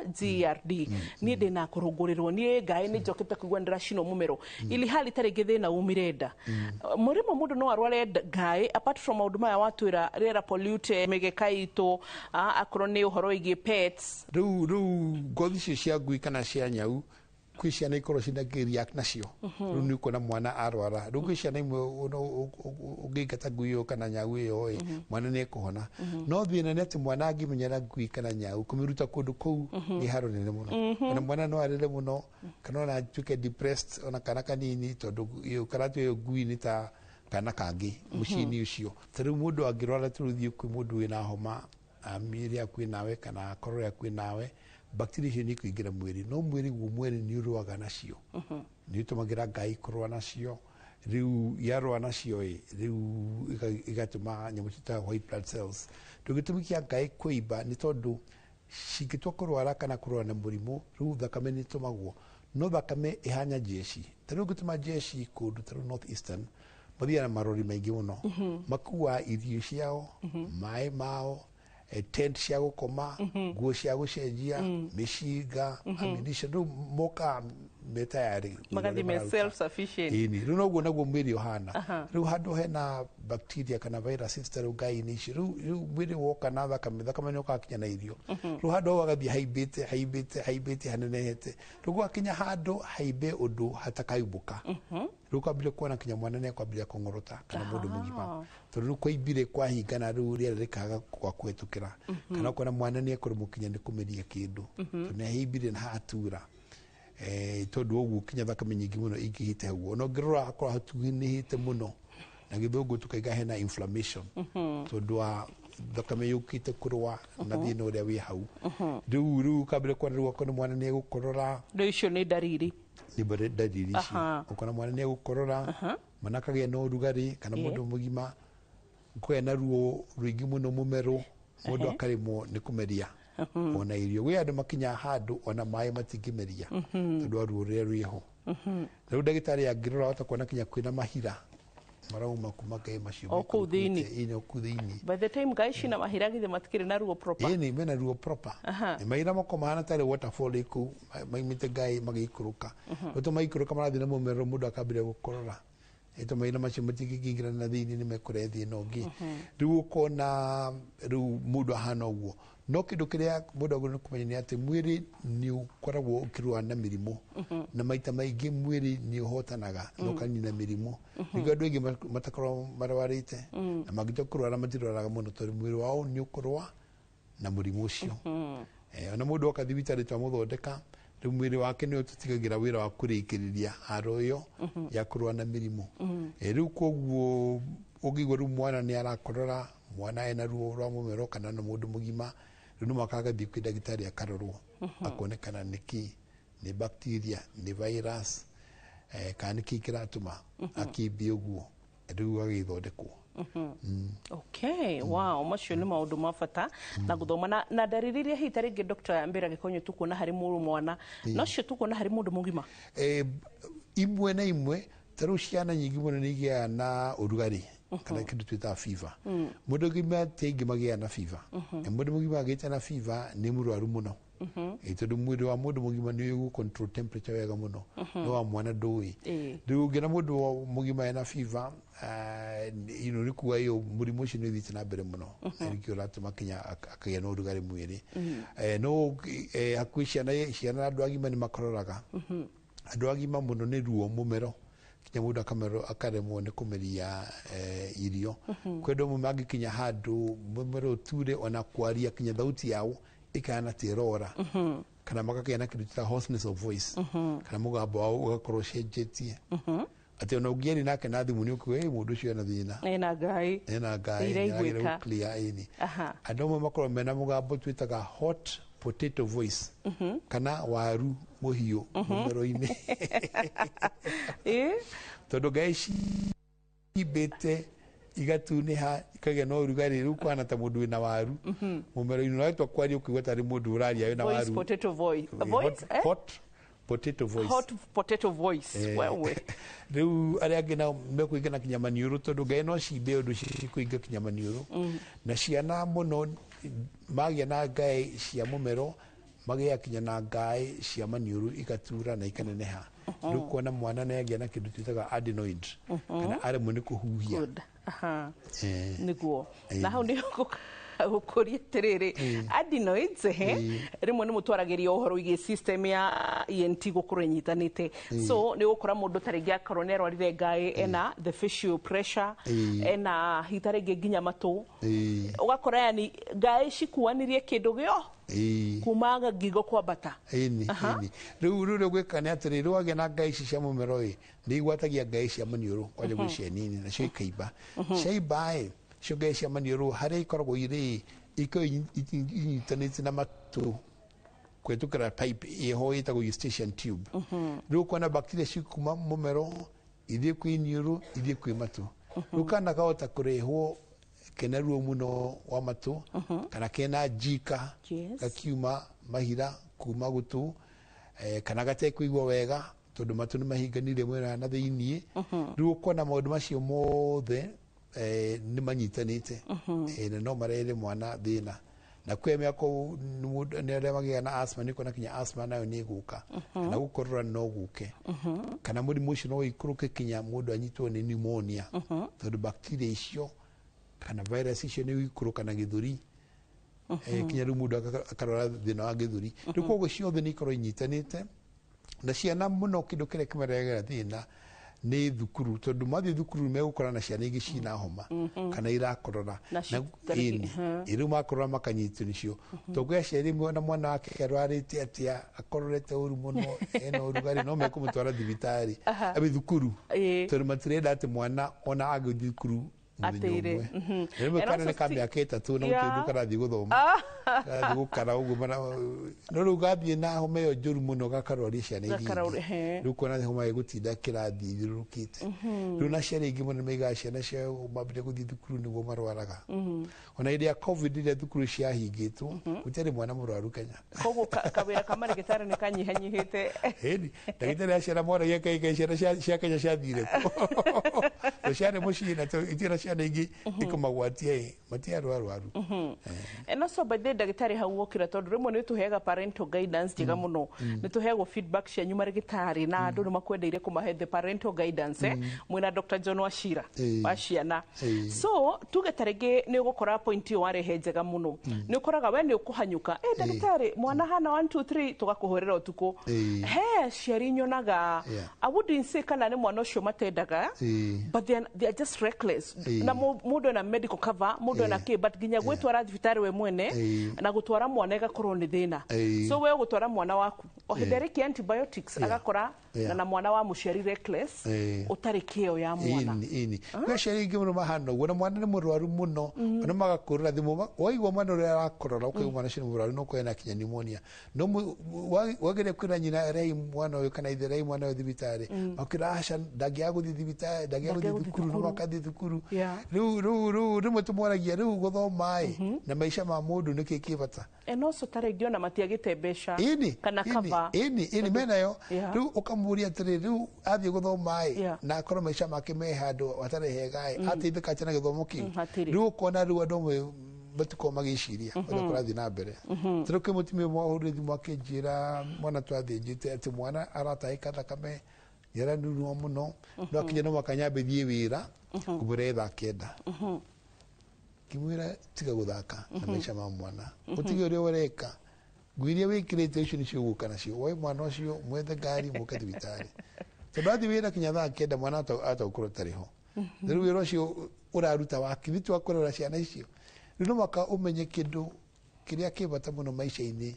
GRD, niĩ ndĩna kũrũngũrĩrwo, niĩ ngaĩ nĩ njokete kũigua nĩndĩracinwo mũmero, ili hali tarĩ ngĩ thĩna umire nda. Mũrĩmo mũndũ no arware ngaĩ apart from maũndũ maya watwĩra, rĩera polluted, mĩgeka itũ, akorwo nĩ ũhoro wĩgiĩ pets. Rĩu ngothi icio cia ngui kana cia nyau, kwĩ ciana ikorwo cina react nacio. Rĩu nĩ ũkuona mwana arwara. Rĩu kwĩ ciana imwe ũngĩingata ngui ĩyo kana nyau ĩyo ĩ, mwana nĩ ekũhona. No thĩna nĩ atĩ mwana angĩmenyera ngui kana nyau, kũmĩruta kũndũ kũu nĩ haro nene mũno. Ona mwana no arĩre mũno kana ona atuĩke depressed ona kana kanini, tondũ karatua ĩyo ngui nĩ ta kana kangĩ mũciĩ-inĩ ũcio. Ta rĩu mũndũ angĩrwara, tũrĩthiĩ kwĩ mũndũ wĩna homa ĩrĩa kwĩ nawe kana akorwo ĩrĩa kwĩ nawe, bacteria icio nĩ ikũingĩra mwĩrĩ, no mwĩrĩ guo mwene nĩ ũrũaga nacio, nĩ ũtũmagĩra ngai kũrũa nacio. Rĩu yarũa nacio ĩ, rĩu ĩgatũma nyamũ ciĩtagwo white blood cells. Rĩu gĩtũmi kĩa ngai kũimba nĩ tondũ cingĩtua kũrwara kana kũrũa na mũrimũ, rĩu thakame nĩ ĩtũmagwo, no thakame ĩhana jeshi. Ta rĩu ũngĩtũma jeshi kũndũ ta rĩu North Eastern, mathiaga na marori maingĩ mũno, makuaga irio ciao, maĩ mao, tent cia gũkoma, nguo cia gũcenjia, mĩcinga, ammunition. Rĩu mokaga me tayarĩ. Magathiĩ me self sufficient. Ĩni rĩu noguo naguo mwĩrĩ ũhana. Rĩu handũ hena bacteria kana viruses ta rĩu ngai-inĩ icio, rĩu mwĩrĩ woka na thakame, thakame nĩ yokaga kinya na irio. Rĩu handũ hau hagathiĩ haimbĩte haimbĩte haimbĩte hanenehete, rĩu gwakinya handũ haimbe ũndũ hatakaimbũka, rĩu kwambĩrĩria kuona kinya mwana nĩ akwambĩrĩria kũng'orota kana mũndũ mũgima, tondũ rĩu kwaimbire kwahingana, rĩu rĩera rĩkaga gwa kũhetũkĩra, kana ũkona mwana nĩ ekũremwo kinya nĩ kũmeria kĩndũ tondũ nĩ ahaimbire na hatura. Tondũ ũguo kinya thakame nyingĩ mũno ingĩhĩte hau, ona ũngĩrora hakorwo hatuhĩnĩhĩte mũno, na gĩthũngũ tũkaiga hena inflammation tondũ wa thakame yũkĩte kũrũa na thĩna ũrĩa wĩ hau. Rĩu ũkambĩrĩria kuona rĩu akorwo nĩ mwana nĩ egũkorora. Rĩu icio nĩ ndariri. Nĩ ndariri icio. Ũkona mwana nĩ egũkorora, mwana akagĩa na ũrugarĩ kana mũndũ mũgima kũgĩa na ruo rũingĩ mũno mũmero, mũndũ akaremwo nĩ kũmeria ona irio. Gwĩ andũ makinyaga handũ ona maĩ matingĩmeria tondũ wa ruo rũrĩa rwĩho. Rĩu ndagĩtarĩ angĩrora ahota kuona kinya kwĩna mahira marauma kuma ngai macio O kũu thĩinĩ. Ĩĩ, o kũu thĩinĩ. By the time ngai cina mahira githĩ matikĩrĩ na ruo proper. Ĩĩ, nĩ mena ruo proper. Nĩ mahira mako mahana tarĩ waterfall ĩ kũu maimĩte ngai magĩikũrũka. Rĩu to maikũrũka marathiĩ na mũmero, mũndũ akambĩrĩria gũkorora. Ito mahira macio matingĩkĩingĩra na thĩinĩ nĩ mekũrehe thĩna ũngĩ. Rĩu ũkona rĩu mũndũ ahana ũguo, no kĩndũ kĩrĩa mũndũ agĩrĩirwo nĩ kũmenya nĩ atĩ mwĩrĩ nĩ ũkoragwo ũkĩrũa na mĩrimũ, na maita maingĩ mwĩrĩ nĩ ũhotanaga na ũkanina mĩrimũ. Nĩkĩo andũ aingĩ matakoragwo marwarĩte, na mangĩtua kũrwara matirwaraga mũno, tondũ mwĩrĩ wao nĩ ũkũrũa na mũrimũ ũcio. Ona mũndũ oka thibitarĩ twamũthondeka, rĩu mwĩrĩ wake nĩ ũtũtigagĩra wĩra wa kũrĩkĩrĩria haro ĩyo ya kũrũa na mĩrimũ. Rĩu koguo ũngĩigua rĩu mwana nĩ arakorora, mwana ena ruo rwa mũmero kana na mũndũ mũgima, rĩu no mũhaka agathiĩ kwĩ ndagĩtarĩ akarorwo, akonekana nĩkĩ, nĩ bacteria, nĩ virus, kana nĩkĩ kĩratũma akĩmbie ũguo, rĩu agĩthondekwo. Okay, wow, macio nĩ maũndũ ma bata na gũthoma na ndariri iria hihi ta rĩngĩ Dr. Mbera Gĩkonyo tukuona harĩ mũrũ mwana nocio tukuona harĩ mũndũ mũgima. Imwe na imwe, ta rĩu ciana nyingĩ mũno nĩ igĩaga na ũrugarĩ kana kĩndũ twĩtaga fever. Mũndũ mũgima ti aingĩ magĩaga na fever. Mũndũ mũgima agĩte na fever nĩ mũrwaru mũno. Tondũ mwĩrĩ wa mũndũ mũgima nĩ ũĩ control temperature wega mũno, no wa mwana ndũĩ. Rĩu ũngĩona mũndũ mũgima ena fever, nĩ kuga ĩyo mũrimũ ũcio nĩ ũthiĩte na mbere mũno, na nĩkĩo ũratũma kinya akagĩa na ũrugarĩ mwĩrĩ. No hakuhĩ ciana na andũ agima nĩ makororaga. Andũ agima mũno nĩ ruo mũmero, kinya mũndũ akaremwo nĩ kũmeria irio. Kwĩ andũ amwe mangĩkinya handũ mũmero ũture, ona kwaria kinya thauti yao ĩkahana ta ĩrora, kana makagĩa na kĩndũ twĩtaga hoarseness of voice, kana mũgambo wao ũgakorwo ũcenjetie, atĩ ona ũngĩaria nake na thimũ nĩ ũkuga, "Ĩ, mũndũ ũcio ena thĩna." Ena ngai. Ena ngai. Iraiguĩka. Nĩaragĩrwo clear, ĩni. Andũ amwe makoragwo mena mũgambo twĩtaga hot potato voice, kana waru mũhiũ mũmero-inĩ, tondũ ngai cimbĩte igatunĩha ikagĩa na ũrugarĩ, rĩu kũhana ta mũndũ wĩna waru mũmero-inĩ, ũragĩtua kwaria ũkĩigua tarĩ mũndũ ũraria wĩna Voice waru. Potato voice. Voice, Hot, eh? hot potato voice. Hot potato voice. Wewe. Rĩu arĩa angĩ nao mekũingana na kinya maniũrũ, tondũ ngai no cimbe ũndũ cikũinga kinya maniũrũ. Na ciana mũno magĩa na ngai cia mũmero magĩa kinya na ngai cia maniũrũ, igatura na ikaneneha. Rĩu kuona mwana nĩ agĩa na kĩndũ twĩtaga adenoid, kana aremwo nĩ kũhuhia. Good. Nĩguo na hau nĩ gũkũria atĩrĩrĩ, adenoids he rĩmwe nĩ mũtwaragĩria ũhoro wĩgiĩ system ya ENT gũkorwo ĩnyitanĩte, so nĩ ũgũkora mũndũ ta rĩngĩ akorwo nĩ arwarire ngaĩ, ena the facial pressure, ena hihi ta rĩngĩ nginya matũ, ũgakora yani ngaĩ cikuanirie kĩndũ gĩo kuma ngingo kwambata. Ĩni, ĩni. Rĩu rĩu gwĩka nĩ atĩrĩ, rĩu wagĩa na ngai ici cia mũmero ĩ, nĩ igwatagia ngai cia maniũrũ kwanja gwĩ cia nini, nacio ikaimba. Ciaimba ĩ, cio ngai cia maniũrũ harĩa ikoragwo irĩ, ikoragwo inyitanĩte na matũ kũhetũkĩra pipe ĩho ĩtagwo eustachian tube. Rĩu ũkona bacteria cikuma mũmero ithiĩ kwĩ iniũrũ, ithiĩ kwĩ matũ. Rĩu kana kahota kũrehwo kena ruo mũno wa matũ, kana kena njika, gakiuma mahira kuma gũtũ, kana gatekũigua wega, tondũ matũ nĩ mahinganire mwena na thĩiniĩ. Rĩu ũkona maũndũ macio mothe nĩ manyitanĩte, na no marehere mwana thĩna. Na kwĩ mĩaka nĩ arĩa magĩaga na asthma, nĩ kuona kinya asthma nayo nĩ ĩgũka, kana gũkorora no gũke, kana mũrimũ ũcio no ũikũrũke kinya mũndũ anyitwo nĩ pneumonia, tondũ bacteria icio kana virus icio nĩ ikũrũka na gĩthũri, kinya rĩu mũndũ akarwara thĩna wa gĩthũri. Rĩu koguo ciothe nĩ ikorwo inyitanĩte. Na ciana mũno kĩndũ kĩrĩa kĩmarehagĩra thĩna nĩ thukuru, tondũ mathiĩ thukuru megũkora na ciana ingĩ ciina homa kana irakorora. Na Ĩni. Rĩu makorora makanyitwo nĩcio, tondũ kwĩ aciari na mwana wake arwarĩte atĩa, akororete ũru mũno, ena ũrugarĩ, no mekũmũtwara thibitarĩ abi thukuru, tondũ matirenda atĩ mwana ona agĩthiĩ thukuru mũthenya Atĩire. ũmwe. Rĩmwe And kana also nĩ ka mĩaka 3 na Yeah. gũtirĩ ũndũ karathiĩ gũthoma, karathiĩ gũkara ũguo no rĩu gathiĩ na homa ĩyo njũru mũno gakarwaria ciana iria ingĩ. Rĩu kuona homa ĩgũtinda kĩrathiĩ ithiũrũrũkĩte. Rĩu na aciari aingĩ mũno nĩmaigaga ciana ciao mambire gũthiĩ thukuru nĩguo marwaraga. Ona hĩndĩ ya COVID rĩrĩa thukuru ciahingĩtwo, gũtiarĩ mwana mũrwaru Kenya. Koguo kawĩra ka marĩgĩtarĩ nĩ kanyihanyihĩte. Ĩni, ndagĩtarĩ a ciana moragia kaĩ kaĩ ciana cia Kenya ciathire kũ, Ciarĩ mũciĩ na itirĩ ciana ingĩ ikomagwatia ĩ matiarĩ arwaru. And also by the ndagĩtarĩ hau wokĩra, tondũ rĩmwe nĩ tũheaga parental guidance njega mũno, nĩ tũheagwo feedback cianyu marĩgĩtarĩ na andũ nĩ makwendeire kũmahe the parental guidance, mwĩna Dr. John Wachira wa ciana. So tuge ta rĩngĩ nĩ ũgũkora point ĩyo warehe njega mũno, nĩ ũkoraga we nĩ ũkũhanyũka, ndagĩtarĩ, mwana hana 1 2 3, tũgakũhũrĩra ũtukũ. He ciari nyonaga, I wouldn't say kana nĩ mwana ũcio matendaga, but they are just reckless. Na mũndũ ena medical cover, mũndũ ena kĩ, but nginya gwĩtwara thibitarĩ we mwene na gũtwara mwana ĩgakorwo nĩ thĩna. So we ũgũtwara mwana waku o hĩndĩ arĩkia antibiotics, agakora na mwana wa mũciari reckless, ũtarĩ kĩo ya mwana. Ini kwĩ aciari aingĩ mũno mahana ũguo, na mwana nĩ mũrwaru mũno, ona magakũrũra thimũ, waigua mwana ũrĩa arakorora, ũkaigua mwana ũcio nĩ mũrwaru, no kwena kinya pneumonia, no wagĩrĩire kwĩra nyina, rei mwana ũyũ, kana ithe, rei mwana ũyũ thibitarĩ. Makĩra aca, ndangĩaga gũthiĩ thibitarĩ, ndangĩaga gũthiĩ thukuru, no makathiĩ thukuru. Rĩu rĩmwe tũmoragia, rĩu gũthoma ĩ na maica ma mũndũ nĩkĩ kĩ bata? And also ta rĩngĩ ona matiagĩte mbeca kana cover. Ĩni menayo. Rĩu ũkamũria atĩrĩ, rĩu athiĩ gũthoma ĩ na akorwo maica make me handũ hatarĩ hega ĩ, ateithĩka atĩa na gĩthomo kĩu? Hatirĩ. Rĩu ũkona rĩu andũ amwe matikorwo magĩciria ũrĩa kũrathiĩ na mbere. Tondũ kwĩ mũtumia ũmwe wahũrire thimũ akĩnjĩra mwana twathĩnjĩte atĩ mwana aratahĩka thakame, nĩaranurwo mũno, no akinya no mwaka nyambe thiĩ wĩra ngũmũrehe thaa 9. Ngĩmwĩra tiga gũthaka na maica ma mwana, ũtige ũrĩa ũreka, nguo iria wĩkĩrĩte icio nĩcio ũgũka nacio, woe mwana ũcio, mwethe ngari, mũke thibitarĩ, tondũ athiĩ wĩra kinya thaa 9 mwana atagũkorwo atarĩ ho. Rĩu wĩra ũcio ũraruta waki nĩ wa kũrera ciana icio. Rĩu no mwaka ũmenye kĩndũ kĩrĩa kĩ bata mũno maica-inĩ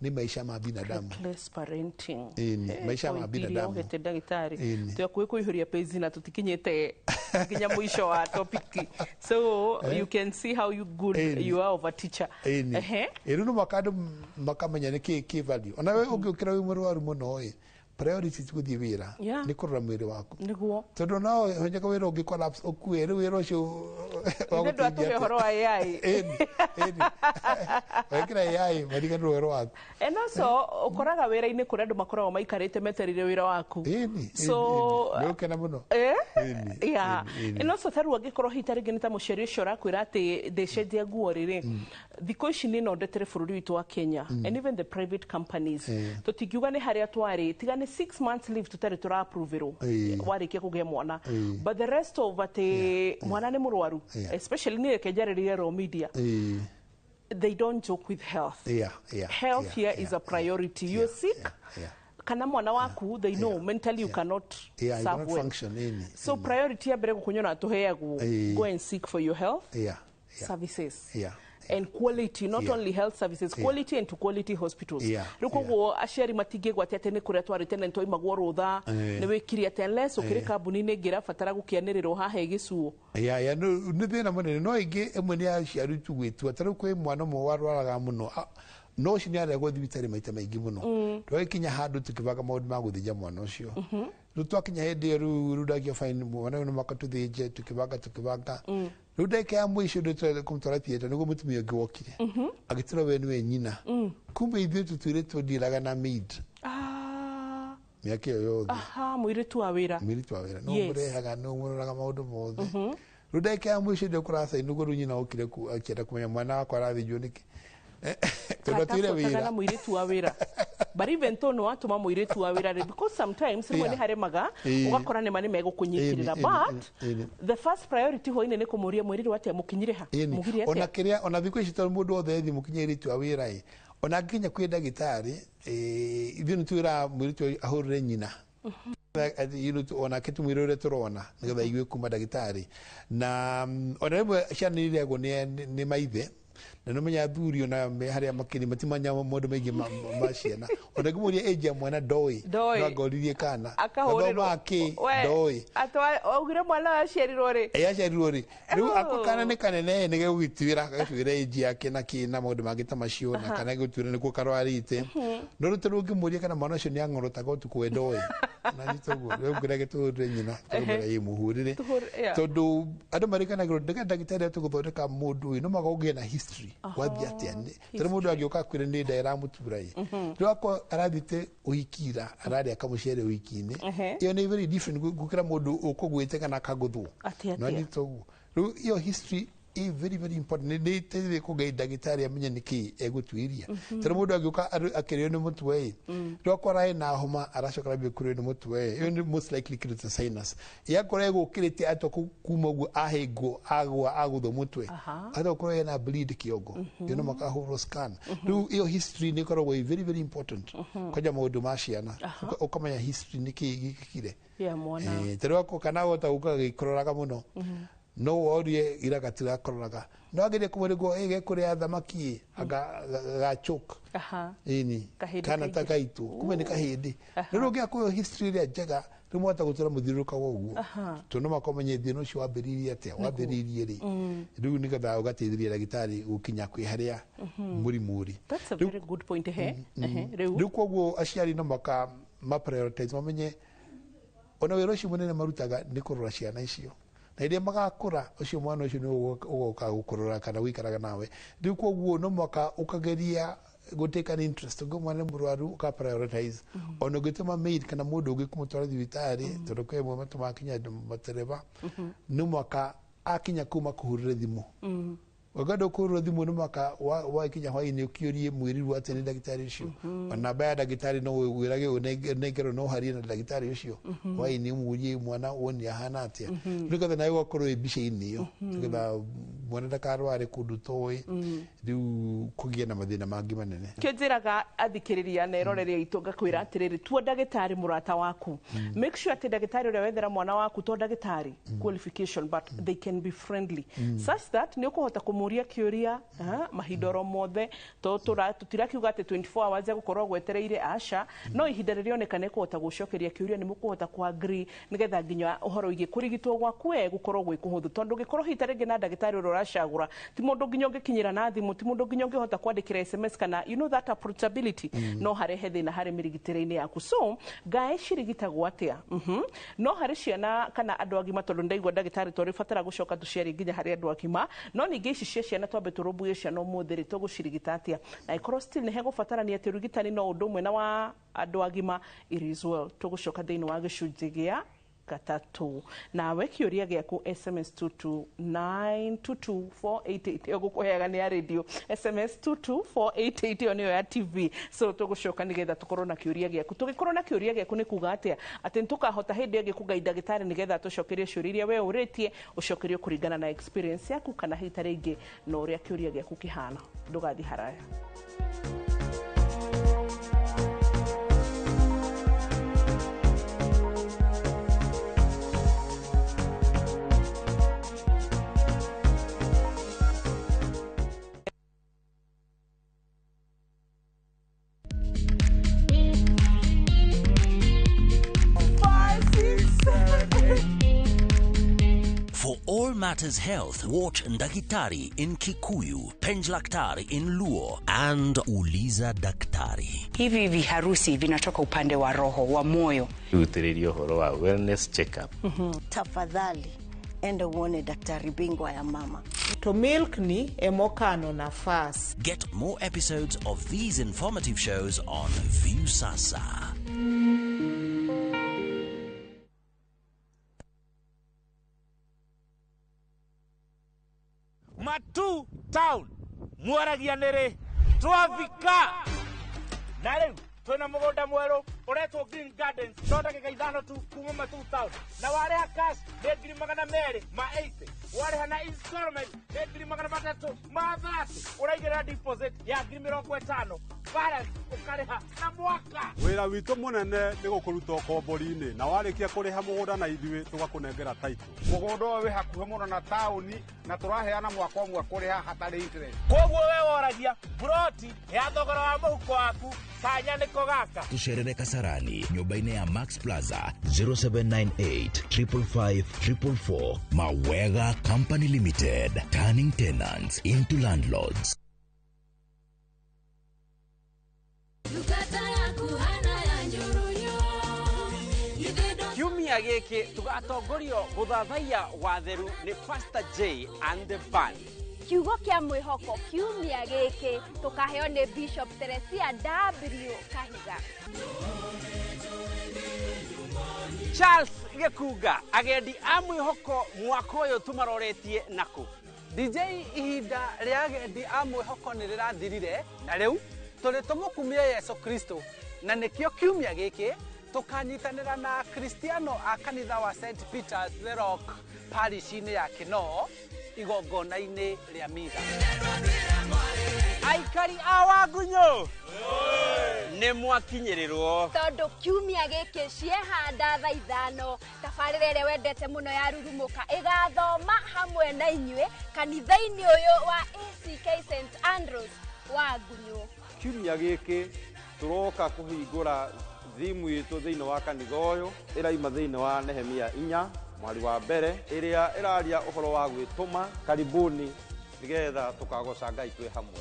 nĩ maica ma binadamu. Reckless parenting. Ĩni, maica ma point iria binadamu. ũhete ndagĩtarĩ, Ĩni. twĩ kũihũria page na tũtikinyĩte nginya mũico wa topic, so you can see how you good you are of a teacher. Ĩni. Ĩ rĩu no mwaka andũ makamenya nĩ kĩ kĩ value. Ona we ũngĩũkĩra wĩ mũrwaru mũno ĩ, priority ti gũthiĩ wĩra, nĩ kũrora mwĩrĩ waku, tondũ no honyeka wĩra ũngĩ collapse, ũkue, rĩu wĩra ũcio wa Ithe ndwatũhe gũteithia ũhoro wa AI. Ĩni, wekĩra AI mariganĩrwo ũhoro waku. And also ũkoraga wĩra-inĩ kũrĩa andũ makoragwo maikarĩte metereire wĩra waku. So nĩ ũkena mũno. Ĩni, ĩni. And also tarĩu angĩkorwo hihi ta rĩngĩ nĩ ta mũciari ũcio ũrakwĩra atĩ ndĩcenjia nguo rĩrĩ, thikũ ici nĩ nondetire bũrũri witũ wa Kenya and even the private companies, tũtingiuga nĩ harĩa twarĩ, tiga nĩ 6 months leave tũtarĩ tũra-approverwo warĩkia kũgĩa mwana, but the rest of atĩ mwana nĩ mũrwaru, especially nĩ reke njarĩrĩrie raw media, they don't joke with health. Health here is a priority. You're sick kana mwana waku, they know mentally you cannot Yeah, you serve cannot well. function, ĩni. So priority ya mbere gũkũnyona tũheagwo, go and seek for your health services and quality, not only health services, quality and to quality hospitals. Rĩu koguo aciari matingĩgwatia atĩ nĩ kũrĩa twarĩ tene nĩtwaimagwo rũtha, nĩ wĩkire atĩ, unless ũkĩrĩ kambuni-inĩ ĩngĩ ĩrabatara gũkĩanĩrĩrwo haha ĩgĩcuo. Ya nĩ thĩna mũnene, no ĩngĩ ĩmwe nĩ aciari tu gwĩtua. Ta rĩu kwĩ mwana ũmwe warwaraga mũno, no ũcio nĩ arehwo thibitarĩ maita maingĩ mũno, twagĩkinya handũ tũkĩbanga maũndũ ma gũthĩnja mwana ũcio. Rĩu twakinya hĩndĩ ĩyo, rĩu ndakio fine, mwana ũyũ no mũhaka tũthĩnje. Tũkĩbanga, rĩu ndagĩka ya mũico ndĩ kũmũtwara theatre, nĩguo mũtumia ũngĩ wokire agĩtũra we nĩwe nyina. Kumbe ithuĩ tũtwĩre tũndiraga na maid mĩaka ĩyo yothe. Aha, mũirĩtu wa wĩra. Mũirĩtu wa wĩra no mũrehaga, no mũroraga maũndũ mothe. Rĩu ndagĩka ya mũico ndĩ kũracaini, nĩguo rĩu nyina okire akĩenda kũmenya mwana wakwa arathĩnjwo nĩkĩ, tondũ atwĩre Katabuataga wĩra na mũirĩtu wa wĩra, but even though nĩ watũma mũirĩtu wa wĩra rĩ, because sometimes rĩmwe nĩ haremaga, ũgakora nĩma nĩ megũkũnyitĩrĩra, but the first priority hwainĩ nĩ kũmũria mwĩrĩrwo atĩa, mũkinyire ha, mũgire Ona atĩa. kĩrĩa ona thikũ ici, tondũ mũndũ wothe ethi mũkinyia airĩtu a wĩra ĩ, ona angĩkinya kwĩ ndagĩtarĩ, ithuĩ nĩ twĩraga mũirĩtu ũyũ ahũrĩre nyina. Onake tũmwĩre ũrĩa tũrona nĩgetha aigue kuma ndagĩtarĩ. Na ona rĩmwe ciana nĩ irehagwo nĩ maithe, na nĩ menya athuri ona me harĩa makĩria matimenya maũndũ maingĩ ma ciana. Ona ngĩmũria age ya mwana, ndoĩ. Ndoĩ. No angoririe kana Akahũrĩrwo. gathomaga kĩ, We, ndoĩ. Augire mwana waciarirwo rĩ? Ĩ, aciarirwo rĩ. Rĩu ako kana nĩ kanene, nĩ gegũgĩtuĩra, gagĩtuĩra age yake na kĩ na maũndũ mangĩ ta macio, na kana gĩgũtuĩra nĩkuo karwarĩte. No rĩu tondũ ũngĩmũria kana mwana ũcio nĩ ang'orotaga ũtukũ, we ndoĩ. Nanyita ũguo rĩu ngĩrage tũhũrĩre nyina tũmwĩra ĩ mũhũrĩre tondũ andũ mariganagĩrwo ndagĩtarĩ atĩ gũthondeka mũndũ ũyũ no mũhaka ũgĩe na history wathiĩ atĩa tondũ mũndũ angĩũka akwĩre nĩ nda ĩramũtura ĩ rĩu akorwo arathiĩte ũhiki ira ararĩa kamũcere ũhiki-inĩ ĩyo nĩ very different gũkĩra mũndũ ũkũgwĩte kana akagũthwo. Nanyita ũguo rĩu ĩyo history ĩ very very important nĩ ĩteithĩrĩria kũgĩa ndagĩtarĩ amenye nĩkĩ egũtuĩria tondũ mũndũ angĩũka akĩrĩo nĩ mũtwe ĩ rĩu akorwo ena homa aracoka arambia kũrĩo nĩ mũtwe ĩ ĩyo nĩ most likely kĩndũ ta sinus yakorwo egũkĩrĩte atwa kuma ũguo ahĩngwo agwa agũthwo mũtwe atwa gũkorwo ena bleed kĩongo ĩyo no makahũrwo scan. Rĩu ĩyo history nĩ ĩkoragwo ĩ very very important kwanja maũndũ ma ciana ũkamenya history nĩkĩ gĩkĩkire tondũ akorwo kana wahota gũka gĩkũroraga mũno no worie ira gatirakoraga no agerie kũmũrĩgwo ĩ gekũrĩa thamaki agachoke ĩni kana ta gaitũ kumbe nĩ kahĩndĩ. Rĩu ũngĩakũhe history ĩrĩa njega rĩu mwahota gũtũra mũthiũrũrũkaga ũguo tondũ no makomenye thĩna ũcio wambĩrĩirie atĩa wambĩrĩirie rĩ rĩu nĩgetha ũgateithĩrĩria ndagĩtarĩ gũkinya kwĩ harĩa mũrimũ ũrĩ. That's a very good point. Rĩu koguo aciari no maka ma prioritize mamenye ona wĩra ũcio mũnene marutaga nĩ kũrora ciana icio na iria magakũra ũcio mwana ũcio nĩ ũgoka gũkũrora kana gũikaraga nawe. Rĩu koguo no mwaka ũkageria gũtake an interest ũngĩ mwana nĩ mũrwaru ũka prioritize ona ũngĩtũma maid kana mũndũ ũngĩ kũmũtwara thibitarĩ tondũ kwĩ amwe matũmaga kinya matereba no mwaka akinya kũu makũhũrĩre thimũ ũngĩenda kũhũrĩrwo thimũ nĩ mwaka wakinya hwainĩ ũkĩũrie mwĩrirwo atĩ nĩ ndagĩtarĩ ũcio ona namba ya ndagĩtarĩ no wĩrage ũnengerwo no ũharie na ndagĩtarĩ ũcio hwainĩ ũmũrie mwana wone ahana atĩa nĩgetha nawe ũgakorwo wĩ mbica-inĩ ĩyo nĩgetha mwana ndakarware kũndũ toĩ rĩu kũgĩe na mathĩna mangĩ manene. Kĩo njĩraga athikĩrĩria na eroreria aitũ ngakwĩra atĩrĩrĩ tua ndagĩtarĩ mũrata waku make sure atĩ ndagĩtarĩ ũrĩa wethera mwana waku to ndagĩtarĩ qualification but they can be friendly such that nĩ ũkũhota kũmũria kĩũria mahinda oro mothe tũtirakiuga atĩ 24 hours ya gũkorwo gwetereire aca no ihinda rĩrĩoneka nĩ kũhota gũcokeria kĩũria nĩ mũkũhota kũ agree nĩgetha nginya ũhoro wĩgiĩ kũrigitwo gwaku we gũkorwo gwĩ kũhũthũ tondũ ũngĩkorwo hihi ta rĩngĩ na ndagĩtarĩ ũrĩa ũracagũra ti mũndũ nginya ũngĩkinyĩra na thimũ ti mũndũ nginya ũngĩhota kwandĩkĩra SMS kana you know that approachability no harehe thĩna harĩ mĩrigitĩre-inĩ yaku. So ngaĩ cirigitagwo atĩa? No harĩ ciana kana andũ agima tondũ ndaigua ndagĩtarĩ tũrĩbatara gũcoka tũciarie nginya harĩ andũ agima no ningĩ ici cia ciana twambe tũrũmbũiye ciana ũmũthĩ rĩ tũgũcirigita atĩa na ĩkorwo still nĩ hegũbatarania atĩ ũrigitani no ũndũ ũmwe na wa andũ agima it is well. Tũgũcoka thĩinĩ wa gĩcunjĩ gĩa gatatũ nawe kĩũria gĩaku SMS 2292488 ĩyo gũkũheaga nĩ ya radio SMS 22488 ĩyo nĩyo ya TV. So tũgũcoka nĩgetha tũkorwo na kĩũria gĩaku tũgĩkorwo na kĩũria gĩaku nĩ kuga atĩa atĩ nĩtũkahota hĩndĩ ĩngĩ kũngai ndagĩtarĩ nĩgetha tũcokerie ciũria iria we ũrĩtie ũcokerio kũringana na experience yaku kana hihi ta rĩngĩ na ũrĩa kĩũria gĩaku kĩhana. Ndũgathiĩ haraya. For all matters health, watch Ndagitari in Kikuyu, Penjlaktari in Luo, and Uliza Daktari. Hivi viharusi vinatoka upande wa roho wa moyo. Rutĩrĩria ũhoro wa wellness checkup. Tafadhali enda uone daktari bingwa ya mama. To milk ni emokano nafas. Get more episodes of these informative shows on Viusasa. Matu town mwaragia nĩrĩ twafika na rĩu twĩna mũgũnda mwerũ ũretwo Green Gardens no ndagĩka 5 tu kuma Matu town na warĩha cash nĩ 280,000 warĩha na installment nĩ 330,000 ũraigĩrĩra deposit ya 50,000 balance ũkarĩha na mwaka. Wĩra witũ mũnene nĩ gũkũruta ũkombori-inĩ na warĩkia kũrĩha mũgũnda na ithuĩ tũgakũnengera title. Mũgũnda ũyũ wĩ hakuhĩ mũno na taũni na tũraheana mwaka ũmwe kũrĩha hatarĩ interest. Koguo we woragia buroti ya thogora wa mũhuko waku kanya nĩko gaka. Tucerere Kasarani nyũmba-inĩ ya Max Plaza 0798 555 444. Mawega Company Limited, turning tenants into landlords. Kiumia gĩkĩ tũgatongorio gũthathaiya watheru nĩ Pastor J and the band. Kiugo kĩa mwĩhoko kiumia gĩkĩ tũkaheo nĩ Bishop Teresia W Kahiga. Charles Gĩkunga, agendi a mwĩhoko mwaka ũyũ tũmaroretie nakũ? DJ, ihinda rĩa agendi a mwĩhoko nĩ rĩrathirire na rĩu tũrĩ tũmũkumie Yesu Kristo, na nĩkĩo kiumia gĩkĩ tũkanyitanĩra na Akristiano a kanitha wa St Peters the Rock parish-inĩ ya Kinoo igongona-inĩ rĩa mitha. Aikari a Wagunyũ nĩ mwakinyĩrĩrwo, tondũ kiumia gĩkĩ ciehanda thaa 5 tabarĩra ĩrĩa wendete mũno ya Rurumũka ĩgathoma hamwe na inyuĩ kanitha-inĩ ũyũ wa ACK St Andrews Wagunyũ. Kiumia gĩkĩ tũroka kũhingũra thimu itũ thĩinĩ wa kanitha ũyũ ĩraima thĩinĩ wa Nehemia 4 mweri wa mbere, ĩrĩa ĩraria ũhoro wa gwĩtũma. Karibuni nĩgetha tũkagoca Ngai twĩ hamwe.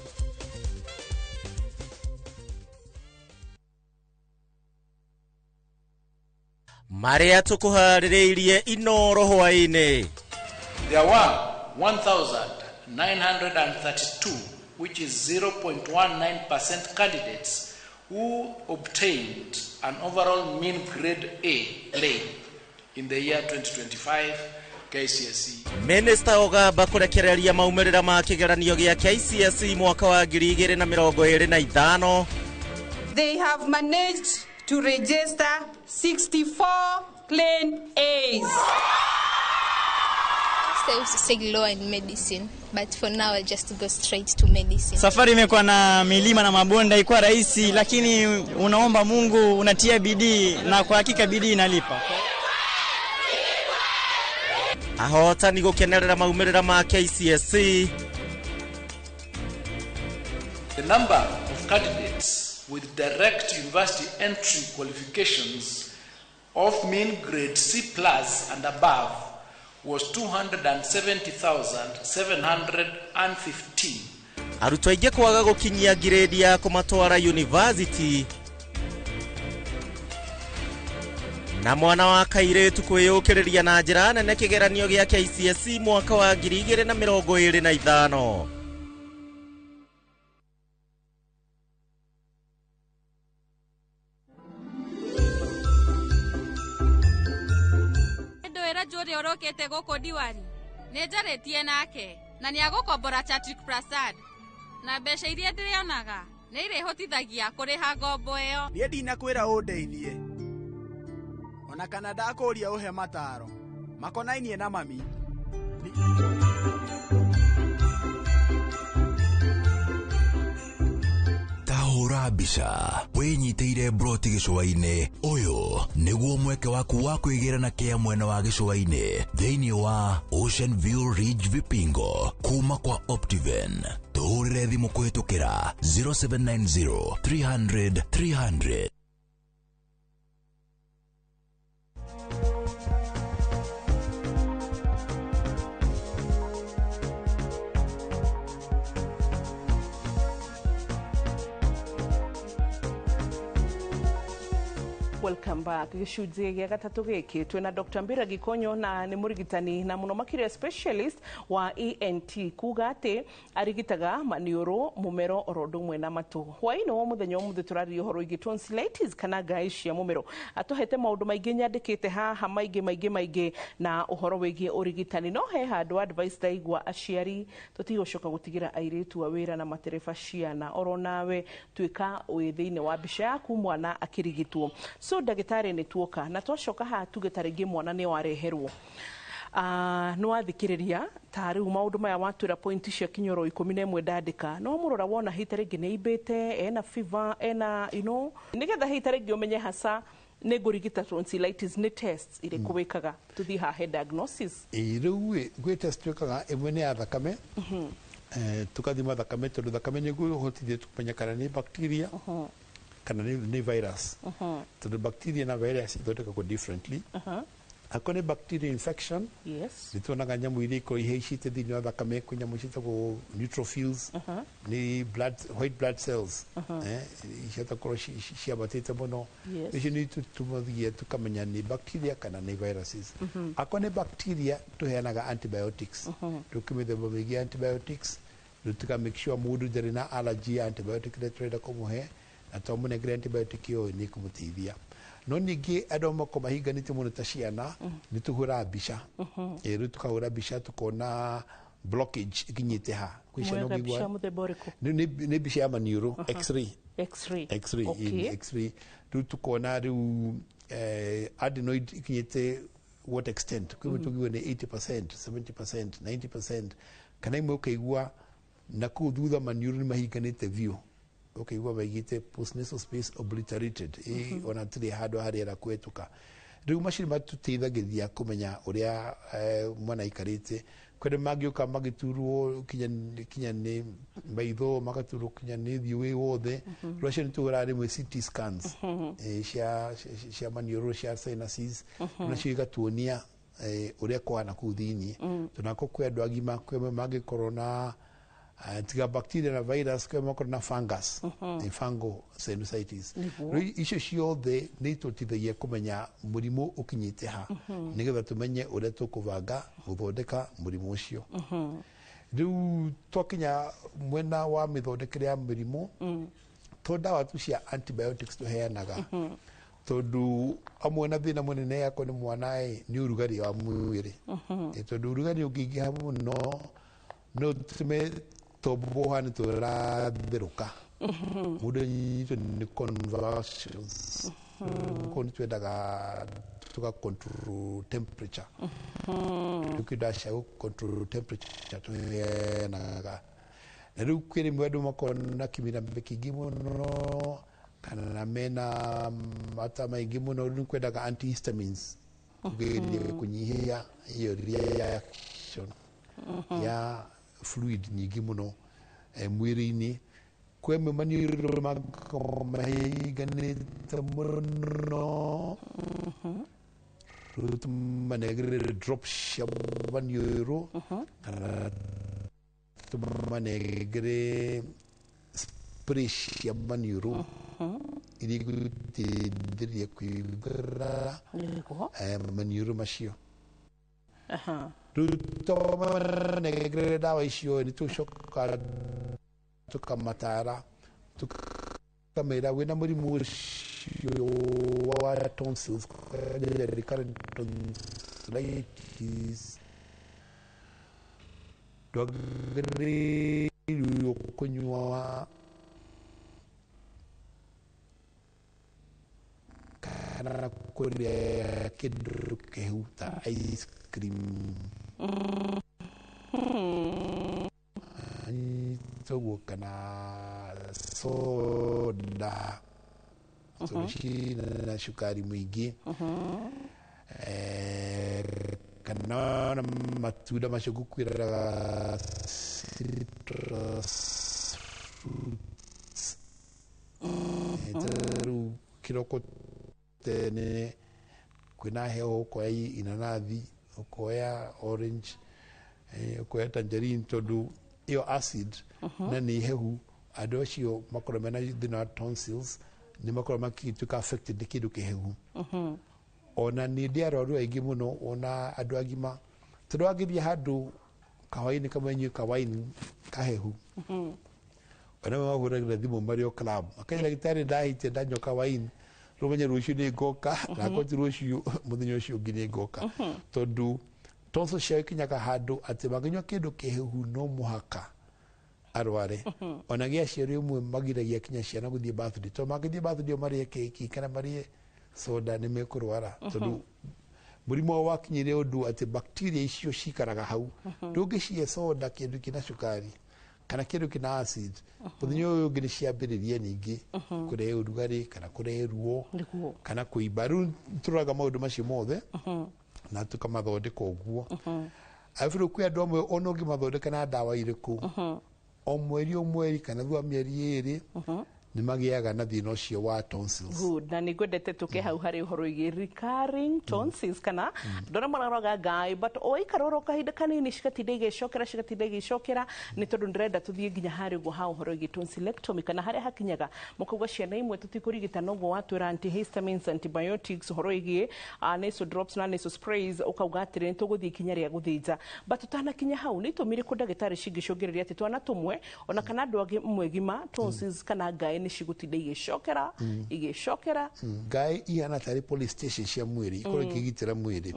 Marĩa tũkũharĩrĩirie Inoro hwaĩ-inĩ. There were 1,932, which is 0.19% candidates who obtained an overall mean grade A lane in the year 2025 KCSE. Minister Ogamba kũrekereria maumĩrĩra ma kĩgeranio gĩa KCSE mwaka wa 2025. They have managed to register 64 clean A's. I used to say law and medicine, but for now I just go straight to medicine. Safari imekuwa na milima na mabonde, haikuwa rahisi, lakini unaomba Mungu, unatia bidii, na kwa hakika bidii inalipa. Ahotani gũkenerera maumĩrĩra ma KCSE. The number of candidates with direct university entry qualifications of mean grade C plus and above was 270,715. Arutwo aingĩ kwaga gũkinyia grade ya kũmatwara university. Na mwana wa kairĩtu kwĩyũkĩrĩria na njĩra nene kĩgeranio gĩa KCSE mwaka wa 2025. Ndwĩra Njũrĩ ũrokĩte gũkũ Diwali nĩ njarĩtie nake na nĩ agũkombora Chatrik Prasad, na mbeca iria ndĩrĩonaga nĩ irĩhotithagia kũrĩha ngombo ĩyo. Niĩ ndinakwĩra ũndeithie ona kana ndakũria ũhe mataro makonainie na mami. Tahũra mbica wĩnyitĩire broti gĩcũa-inĩ. Ũyũ nĩguo mweke waku wa kwĩgĩra na kĩa mwena wa gĩcũa-inĩ thĩinĩ wa Ocean View Ridge Vipingo kuma kwa Optiven. Tũhũrĩre thimũ kũhĩtũkĩra 0790 300 300. Welcome back. Gĩcunjĩ gĩa gatatũ gĩkĩ twĩna Dr. Mbira Gikonyo na nĩ mũrigitani na mũno makĩria specialist wa ENT, kuga atĩ arigitaga maniũrũ, mũmero oro ũndũ ũmwe na matũ. Hwaĩ-inĩ wa mũthenya ũmũthĩ tũraria ũhoro wĩgiĩ tonsillitis kana ngaĩ cia mũmero. Atũhete maũndũ maingĩ nyandĩkĩte haha maingĩ maingĩ maingĩ na ũhoro wĩgiĩ ũrigitani, no he handũ advice ndaigua aciari tũtigũcoka gũtigĩra airĩtu a wĩra na matereba ciana, oro nawe tuĩka wĩ thĩinĩ wa mbica yaku mwana akĩrigitwo. So ndagĩtarĩ nĩ tuoka na twacoka haha tuge ta rĩngĩ mwana nĩ wareherwo, nĩ wathikĩrĩria ta rĩu maũndũ maya watwĩra point cia kinyoro 11 ndandĩka, no mũrora wona hita rĩngĩ nĩ aimbĩte, ena fever, ena you know, nĩgetha hita rĩngĩ ũmenye hasa nĩ ngũrigita tonsillitis nĩ tests irĩkũ wĩkaga tũthiĩ hahe diagnosis. Rĩu gwĩ test twĩkaga, ĩmwe nĩ ya thakame, tũkathima thakame tondũ thakame nĩguo ĩhotithie kũmenya kana nĩ bacteria kana nĩ virus, tondũ bacteria na virus ithondekagwo differently. Akorwo nĩ bacterial infection, Yes. nĩ tuonaga nyamũ iria ikorwo ihaicĩte thĩinĩ wa thakame. Kwĩ nyamũ ciĩtagwo neutrophils, nĩ blood, white blood cells, ciahota gũkorwo ciambatĩte mũno. Icio nĩ tũtũmathagia tũkamenya nĩ bacteria kana nĩ viruses. Akorwo nĩ bacteria, tũheanaga antibiotics. Rĩu kwĩ mĩthemba mĩingĩ ya antibiotics. Rĩu tuka make sure mũndũ ndarĩ na allergy ya antibiotic ĩrĩa tũrenda kũmũhe, na twamũnengera antibiotic ĩyo nĩ ĩkũmũteithia. No ningĩ andũ makorwo mahinganĩte mũno ta ciana, nĩ tũhũraga mbica. Rĩu tũkahũra mbica tũkona blockage ĩkinyĩte ha. Kwĩ ciana Mwoyaga mbica ũngĩigua mũthemba ũrĩkũ? Nĩ mbica ya maniũrũ, x-ray. X-ray. X-ray. Ĩ, x-ray. Rĩu tukona rĩu adenoid ikinyĩte what extent. Kwĩ tũgiwe nĩ 80%, 70%, 90%, kana imwe ũkaigua na kũu thutha maniũrũ nĩ mahinganĩte biũ, ũkaigua maigĩte postnasal space obliterated. Ona tirĩ handũ harĩera kũhetũka. Rĩu macio nĩ matũteithagĩrĩria kũmenya ũrĩa mwana aikarĩte. Kwĩ andũ mangĩũka magĩturwo kinya nĩ maitho, magaturwo kinya nĩ thiũ wĩ wothe. Rĩu acio nĩ tũhũraga rĩmwe CT scans, cia maniũrũ, cia sinuses. Nacio igatuonia ũrĩa kũhana kũu thĩiniĩ. Tũnako kwĩ andũ agima, kwĩ amwe mangĩkorwo na tiga bacteria na virus, kwĩ amwe makorwo na fungus, fungal sinusitis. Rĩu icio ciothe nĩ itũteithagia kũmenya mũrimũ ũkinyĩte ha, nĩgetha tũmenye ũrĩa tũkũbanga gũthondeka mũrimũ ũcio. Rĩu twakinya mwena wa mĩthondekere ya mĩrimũ, to ndawa tu cia antibiotics tũheanaga, tondũ amwe na thĩna mũnene akorwo nĩ mwana ĩ, nĩ ũrugarĩ wa mwĩrĩ. Tondũ ũrugarĩ ũngĩingĩha mũno no ũtũme tombo ũhane tũratherũka, mũndũ anyitwo nĩ convulsions. Koguo nĩ twendaga tuga control temperature. Rĩu kwĩ ndawa cia gũ control temperature tũheanaga. Na rĩu kwĩ rĩmwe andũ makorwo na kĩmira kĩingĩ mũno kana mena mata maingĩ mũno, rĩu kwendaga antihistamines kũgeria kũnyihia iyo reaction ya fluid nyingĩ mũno mwĩrĩ-inĩ. Kwĩ amwe maniũrũ makorwo mahinganĩte mũno, rĩu tũmanengere drop cia maniũrũ kana tũmanengere spray cia maniũrũ iria igũteithĩrĩria kũhingũra maniũrũ macio. Rĩu twamanengere ndawa icio, nĩ tũcokaga tũkamatara, tũkamera wĩna mũrimũ ũcio wa tonsils, recurrent tonsillitis, ndwagĩrĩirwo kũnyua kana kũrĩa kĩndũ kĩhehu ta ice cream toguo kana soda, tondũ cina cukari mũingĩ, kana ona matunda macio ngũkwĩraga, citrus fruits. Ta rĩu kĩroko tene kwĩna heho, ũkoya inanathi, ũkoya orange, ũkoya tangerine, tondũ ĩyo acid na nĩ hehu. Andũ acio makorwo mena thĩna wa tonsils nĩ makorwo makĩtuĩka affected nĩ kĩndũ kĩhehu. Ona nĩ ndĩ arwaru aingĩ mũno, ona andũ agima, tondũ wangĩthiĩ handũ kahwainĩ kamwe nyue kawaini kahehu, ona mahũragĩra thimũ marĩ o club, akenya ndagĩtarĩ, ndahĩtia ndanyua kawaini, rũmenye rũciũ nĩ ngoka, na akorwo ti rũciũ, mũthenya ũcio ũngĩ nĩ ngoka, tondũ tonsils ciao ikinyaga handũ atĩ mangĩnyua kĩndũ kĩhehu no mũhaka arware. Ona gĩa aciari ũmwe magiragia kinya ciana gũthiĩ birthday, tondũ mangĩthiĩ birthday o marĩe keki kana marĩe soda nĩ mekũrwara, tondũ mũrimũ wao wakinyire ũndũ atĩ bacteria icio cikaraga hau. Ndũngĩcihe soda, kĩndũ kĩna cukari kana kĩndũ kĩna acid, mũthenya ũyũ ũngĩ nĩ ciambĩrĩria ningĩ kũrehe ũrugarĩ kana kũrehe ruo kana kũimba. Rĩu tũroraga maũndũ macio mothe na tũkamathondeka ũguo. Arabu rĩu kwĩ andũ amwe ona ũngĩmathondeka na ndawa irĩkũ, o mweri o mweri kana thutha wa mĩeri 2, Nĩ magĩaga na thĩna ũcio wa tonsils. Good. Na nĩ ngwendete tũke hau harĩ ũhoro wĩgiĩ recurring tonsils, kana ndona mararoga ngai, but waikara oro kahinda kanini cigatinda igĩcokera, cigatinda igĩcokera. Nĩ tondũ ndĩrenda tũthiĩ nginya harĩ ũguo ha ũhoro wĩgiĩ tonsillectomy, kana harĩa hakinyaga mũkauga ciana imwe tũtikũrigita, noguo watwĩra antihistamines, antibiotics, ũhoro wĩgiĩ nasal drops na nasal sprays, ũkauga atĩrĩ nĩ tũgũthiĩ ikinya rĩa gũthĩnja. But tũtanakinya hau, nĩ itũmi irĩkũ, ndagĩtarĩ, cingĩcũngĩrĩria atĩ twana tũmwe ona kana andũ angĩ mwe gima tonsils kana ngai nĩ cigũtinda igĩcokera, igĩcokera? Ngai ihana tarĩ police station cia mwĩrĩ, ikorwo ikĩgitĩra mwĩrĩ.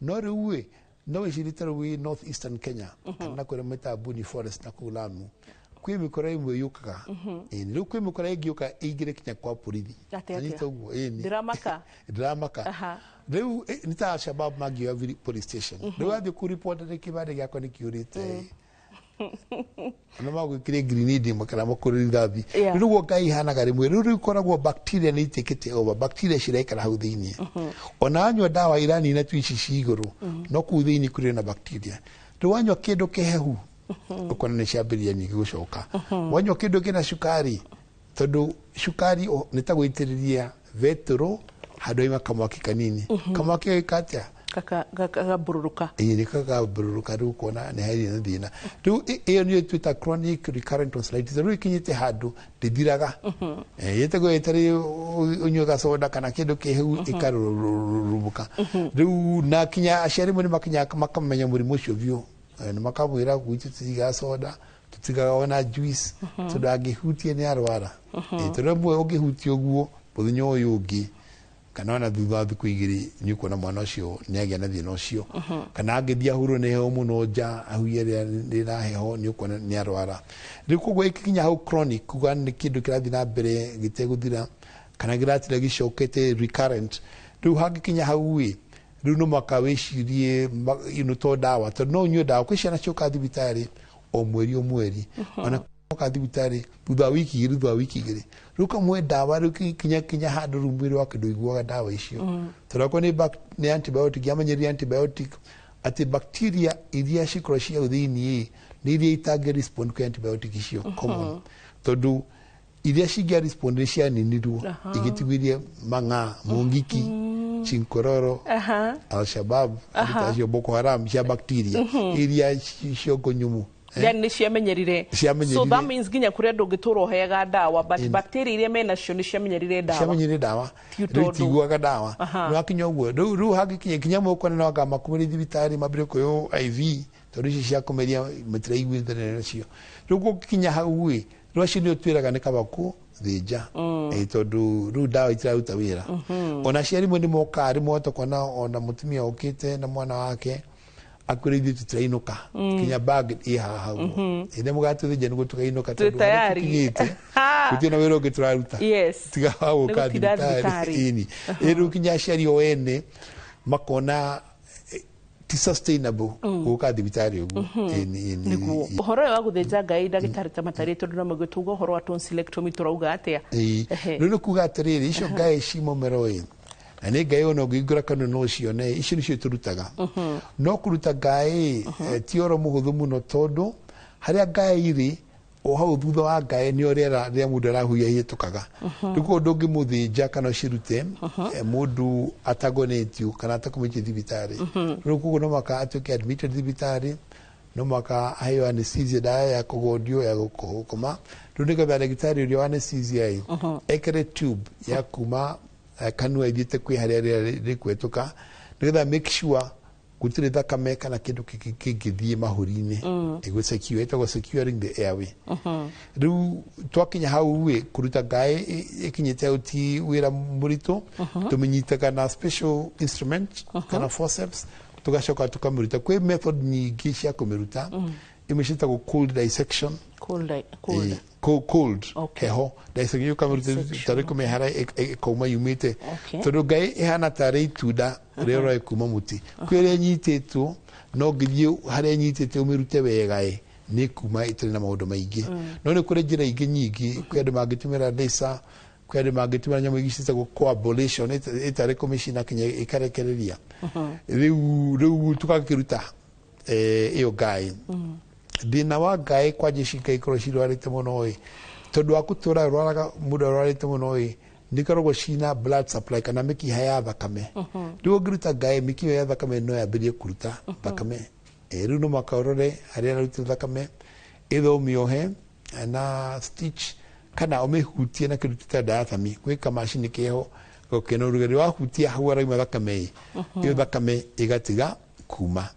No rĩu ĩ, no wĩcirie ta rĩu wĩ North Eastern Kenya kana kũrĩa metaga Boni Forest na kũu Lamu, kwĩ mĩkora ĩmwe yũkaga. Ĩni, rĩu kwĩ mĩkora ĩngĩũka ĩingĩre kinya kwa borithi. Atĩ atĩa? Anyita ũguo, ĩni. Ndĩramaka. Ndĩramaka. Rĩu nĩ ta Alshabab mangĩoya police station. Rĩu athiĩ kũripota nĩ kĩbandĩ gĩakwa nĩ kĩũrĩte, na magwĩkĩre grenade kana makũrĩ rithathi. Rĩu ũguo ngai ihanaga rĩmwe rĩu ikoragwo bacteria nĩ itekĩte over, bacteria ciraikara hau thĩiniĩ. Ona wanyua ndawa iranina tu ici ci igũrũ, no kũu thĩiniĩ kũrĩ na bacteria. Rĩu wanyua kĩndũ kĩhehu, ũkona nĩ ciambĩrĩria ningĩ gũcoka. Wanyua kĩndũ kĩna cukari, tondũ cukari nĩ ta gũitĩrĩria betũrũ handũ haima kamwaki kanini. Kamwaki gagĩka atĩa? Gakambũrũrũka. Ĩĩ, nĩ kakambũrũrũka. Rĩu ũkona nĩ harĩ na thĩna. Rĩu ĩyo nĩyo twĩta chronic recurrent tonsillitis. Rĩu ĩkinyĩte handũ ndĩthiraga. Ĩtagwo ĩtarĩ ũnyue gacoda kana kĩndũ kĩhehu, ĩkarũrũmũka. Rĩu na kinya aciari rĩmwe nĩ makinyaga makamenya mũrimũ ũcio biũ. Nĩ makamwĩra gwitũ tũtigaga soda, tũtigaga ona juice, tondũ angĩhutia nĩ arwara. Tondũ rĩmwe ũngĩhutia ũguo, mũthenya ũyũ ũngĩ kana ona thutha wa thikũ 2 nĩ ũkuona mwana ũcio nĩ agĩa na thĩna ũcio. Kana angĩthiĩ ahurwo nĩ heho mũno nja, ahuhie rĩera rĩna heho, nĩ ũkuona nĩ arwara. Rĩu koguo ĩgĩkinya hau chronic, kuga nĩ kĩndũ kĩrathiĩ na mbere gĩtegũthira kana kĩratinda gĩcokete, recurrent. Rĩu hangĩkinya hau ĩ, rĩu no mũhaka wĩcirie to ndawa, tondũ no ũnyue ndawa. Kwĩ ciana ciũkaga thibitarĩ o mweri o mweri, ona oka thibitarĩ thutha wa wiki 2, thutha wa wiki 2. Rĩu kamwe ndawa, rĩu kinya handũ rĩu mwĩrĩ wake ndũiguaga ndawa icio. Tondũ akorwo nĩ antibiotic, yamenyeria antibiotic atĩ bacteria iria cikorwo cia hau thĩiniĩ nĩ iria itangĩ respond kwĩ antibiotic icio common, tondũ iria cingĩa respond nĩ cianinirwo, igĩtigwo iria mang'a mũngiki, chinkororo, Alshabab, andũ acio Boko Haram cia bacteria iria ciongo nyũmũ. Yani nĩ ciamenyerire. Ciamenyerire. So that means nginya kũrĩa andũ ũngĩtũra ũheaga ndawa, but bacteria iria menacio nĩ ciamenyerire ndawa. Ciamenyerire ndawa. Ti Rĩu tondũ- itiguaga ndawa. Nĩ wakinya ũguo rĩu hangĩkinya kinya mũkona no anga makumĩre thibitarĩ mambĩrĩrie kũheo IV, tondũ ici cia kũmeria matiraiguithania nacio. Rĩu gũkinya hau ĩ, rĩu acio nĩo twĩraga nĩ kaba kũthĩnja. Tondũ rĩu ndawa itiraruta wĩra. Ona aciari rĩmwe nĩ mokaga, rĩmwe wahota kuona ona mũtumia okĩte na mwana wake akwĩra ithuĩ tũtirainũka kinya bag ĩ haha ũguo, ĩndĩ mũgatũthĩnja nĩguo tũkainũka, Twĩ tondũ harĩa tayari. tũkinyĩte gũtirĩ na wĩra ũngĩ tũraruta tiga wa gũka Nĩ gũtinda thibitarĩ. thibitarĩ. Ĩni, ĩ rĩu kinya aciari o ene makona ti sustainable gũka thibitarĩ ũguo. Ĩni, ĩni. Nĩguo ũhoro ũyũ wa gũthĩnja ngai, ndagĩtarĩ, ta matarĩ, tondũ no maguo tuga ũhoro wa tonsillectomy, tũrauga atĩa? Ĩĩ. Rĩu nĩ kuga atĩrĩrĩ, icio ngai ci mũmero ĩ, na nĩ ngai ona ũngĩhingũra kanua no ũcione, icio nĩcio tũrutaga. No kũruta ngai ti ũhoro mũhũthũ mũno, tondũ harĩa ngai irĩ o hau thutha wa ngai nĩ rĩera rĩrĩa mũndũ arahuhia ihĩtũkaga. Rĩu koguo ndũngĩmũthĩnja kana ũcirute mũndũ atagonetio kana atakomĩtio thibitarĩ. Rĩu koguo no mũhaka atuĩke admitted thibitarĩ, no mũhaka aheo anesthesia, ndawa ya kũgondio ya gũkoma. Rĩu nĩgetha ndagĩtarĩ ũrĩa wa anesthesia ĩ ekĩre tube ya kuma kanua ithiĩte kwĩ harĩa rĩera rĩkũhetũka, nĩgetha make sure gũtirĩ thakame kana kĩndũ kĩngĩthiĩ mahũri-inĩ. Ĩguo secure, ĩtagwo securing the airway. Rĩu twakinya hau ĩ, kũruta ngaĩ ĩkinyĩte hau ti wĩra mũritũ. Tũmĩnyitaga na special instrument kana forceps, tũgacoka tũkamĩruta. Kwĩ method nyingĩ cia kũmĩruta. Imwe ciĩtagwo cold dissection. Cold, cold. Cold, heho dissection, ũkamĩruta tarĩ kũmĩhara ĩkauma yumĩte. Tondũ ngai ĩhana tarĩ itunda rĩrĩa ũroe kuma mũtĩ, kwĩ ĩrĩa ĩnyitĩtwo, no ngĩthiĩ harĩa ĩnyitĩte ũmĩrute wega ĩ, nĩ kuma ĩtarĩ na maũndũ maingĩ. No nĩ kũrĩ njĩra ingĩ nyingĩ. Kwĩ andũ mangĩtũmĩra laser, kwĩ andũ mangĩtũmĩra nyamũ ingĩ ciĩtagwo coagulation, ĩtarĩ kũmĩcina kinya ĩkarekereria. Rĩu tũgakĩruta ĩyo ngai. Thĩna wa ngai kwanja ici ngai ikorwo cirwarĩte mũno ĩ, Tondũ wa gũtũra rwaraga mũndũ arwarĩte mũno ĩ, nĩ ikoragwo cina blood supply kana mĩkiha ya thakame. Rĩu ũngĩruta ngaĩ, mĩkiha ya thakame no yambĩrĩrie kũruta thakame. Rĩu no mũhaka ũrore harĩa ĩrarutĩra thakame, either ũmĩohe na stitch kana ũmĩhutie na kĩndũ ta diathermy. Gwĩ kamacini keho kena ũrugarĩ, wahutia hau harauma thakame ĩ, ĩyo thakame ĩgatiga kuma.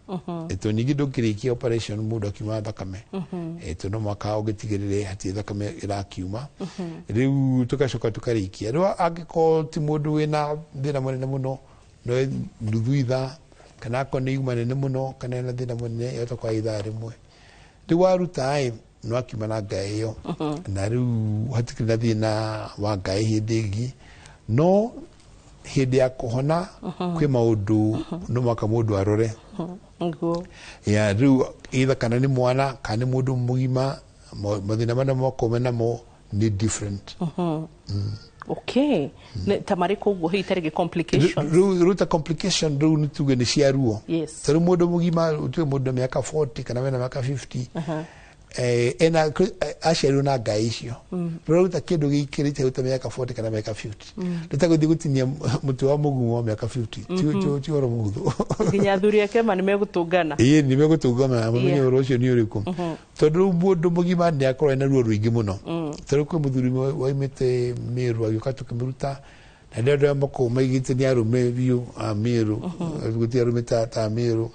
Tondũ ningĩ ndũngĩrĩkia operation mũndũ akiuma thakame. Tondũ no mũhaka ũgĩtigĩrĩre hatirĩ thakame ĩrakiuma. Rĩu tũgacoka tũkarĩkia. Rĩu angĩkorwo ti mũndũ wĩna thĩna mũnene mũno, no nuthu ithaa, kana akorwo nĩ yuma nene mũno kana ena thĩna mũnene, yahota kwa ithaa rĩmwe. Rĩu waruta ĩ, no akiuma na ngaĩ ĩyo, na rĩu hatikĩrĩ na thĩna wa ngaĩ hĩndĩ ĩngĩ. No hĩndĩ ya kũhona kwĩ maũndũ no mũhaka mũndũ arore. Ya rĩu either kana nĩ mwana kana nĩ mũndũ mũgima, mathĩna marĩa mokorwo menamo nĩ different. Okay. Ta marĩkũ ũguo hihi tarĩngĩ complications? Rĩu ta complication rĩu nĩ tuge nĩ cia ruo. Ta rĩu mũndũ mũgima, tuge mũndũ na mĩaka 40 kana wena mĩaka 50, ena aciarirwo na ngaĩ icio. Rĩu kĩndũ gĩikĩrĩte hau ta mĩaka 40 kana mĩaka 50, rĩu ta gũthiĩ gũtinia mũtĩ wa mũgumo wa mĩaka 50 ti ũhoro mũhũthũ. Nginya athuri ake ma nĩ megũtũngana. Ĩĩ, nĩ megũtũngana mamenye ũhoro ũcio nĩ ũrĩkũ. Tondũ rĩu mũndũ mũgima nĩ akorwo ena ruo rũingĩ mũno. Tondũ kwĩ mũthuri waimĩte Mĩrũ agĩũka tũkĩmũruta, na nĩ andũ arĩa makoragwo maigĩte nĩ arũme biũ a Mĩrũ, gũtirĩ arũme ta Mĩrũ.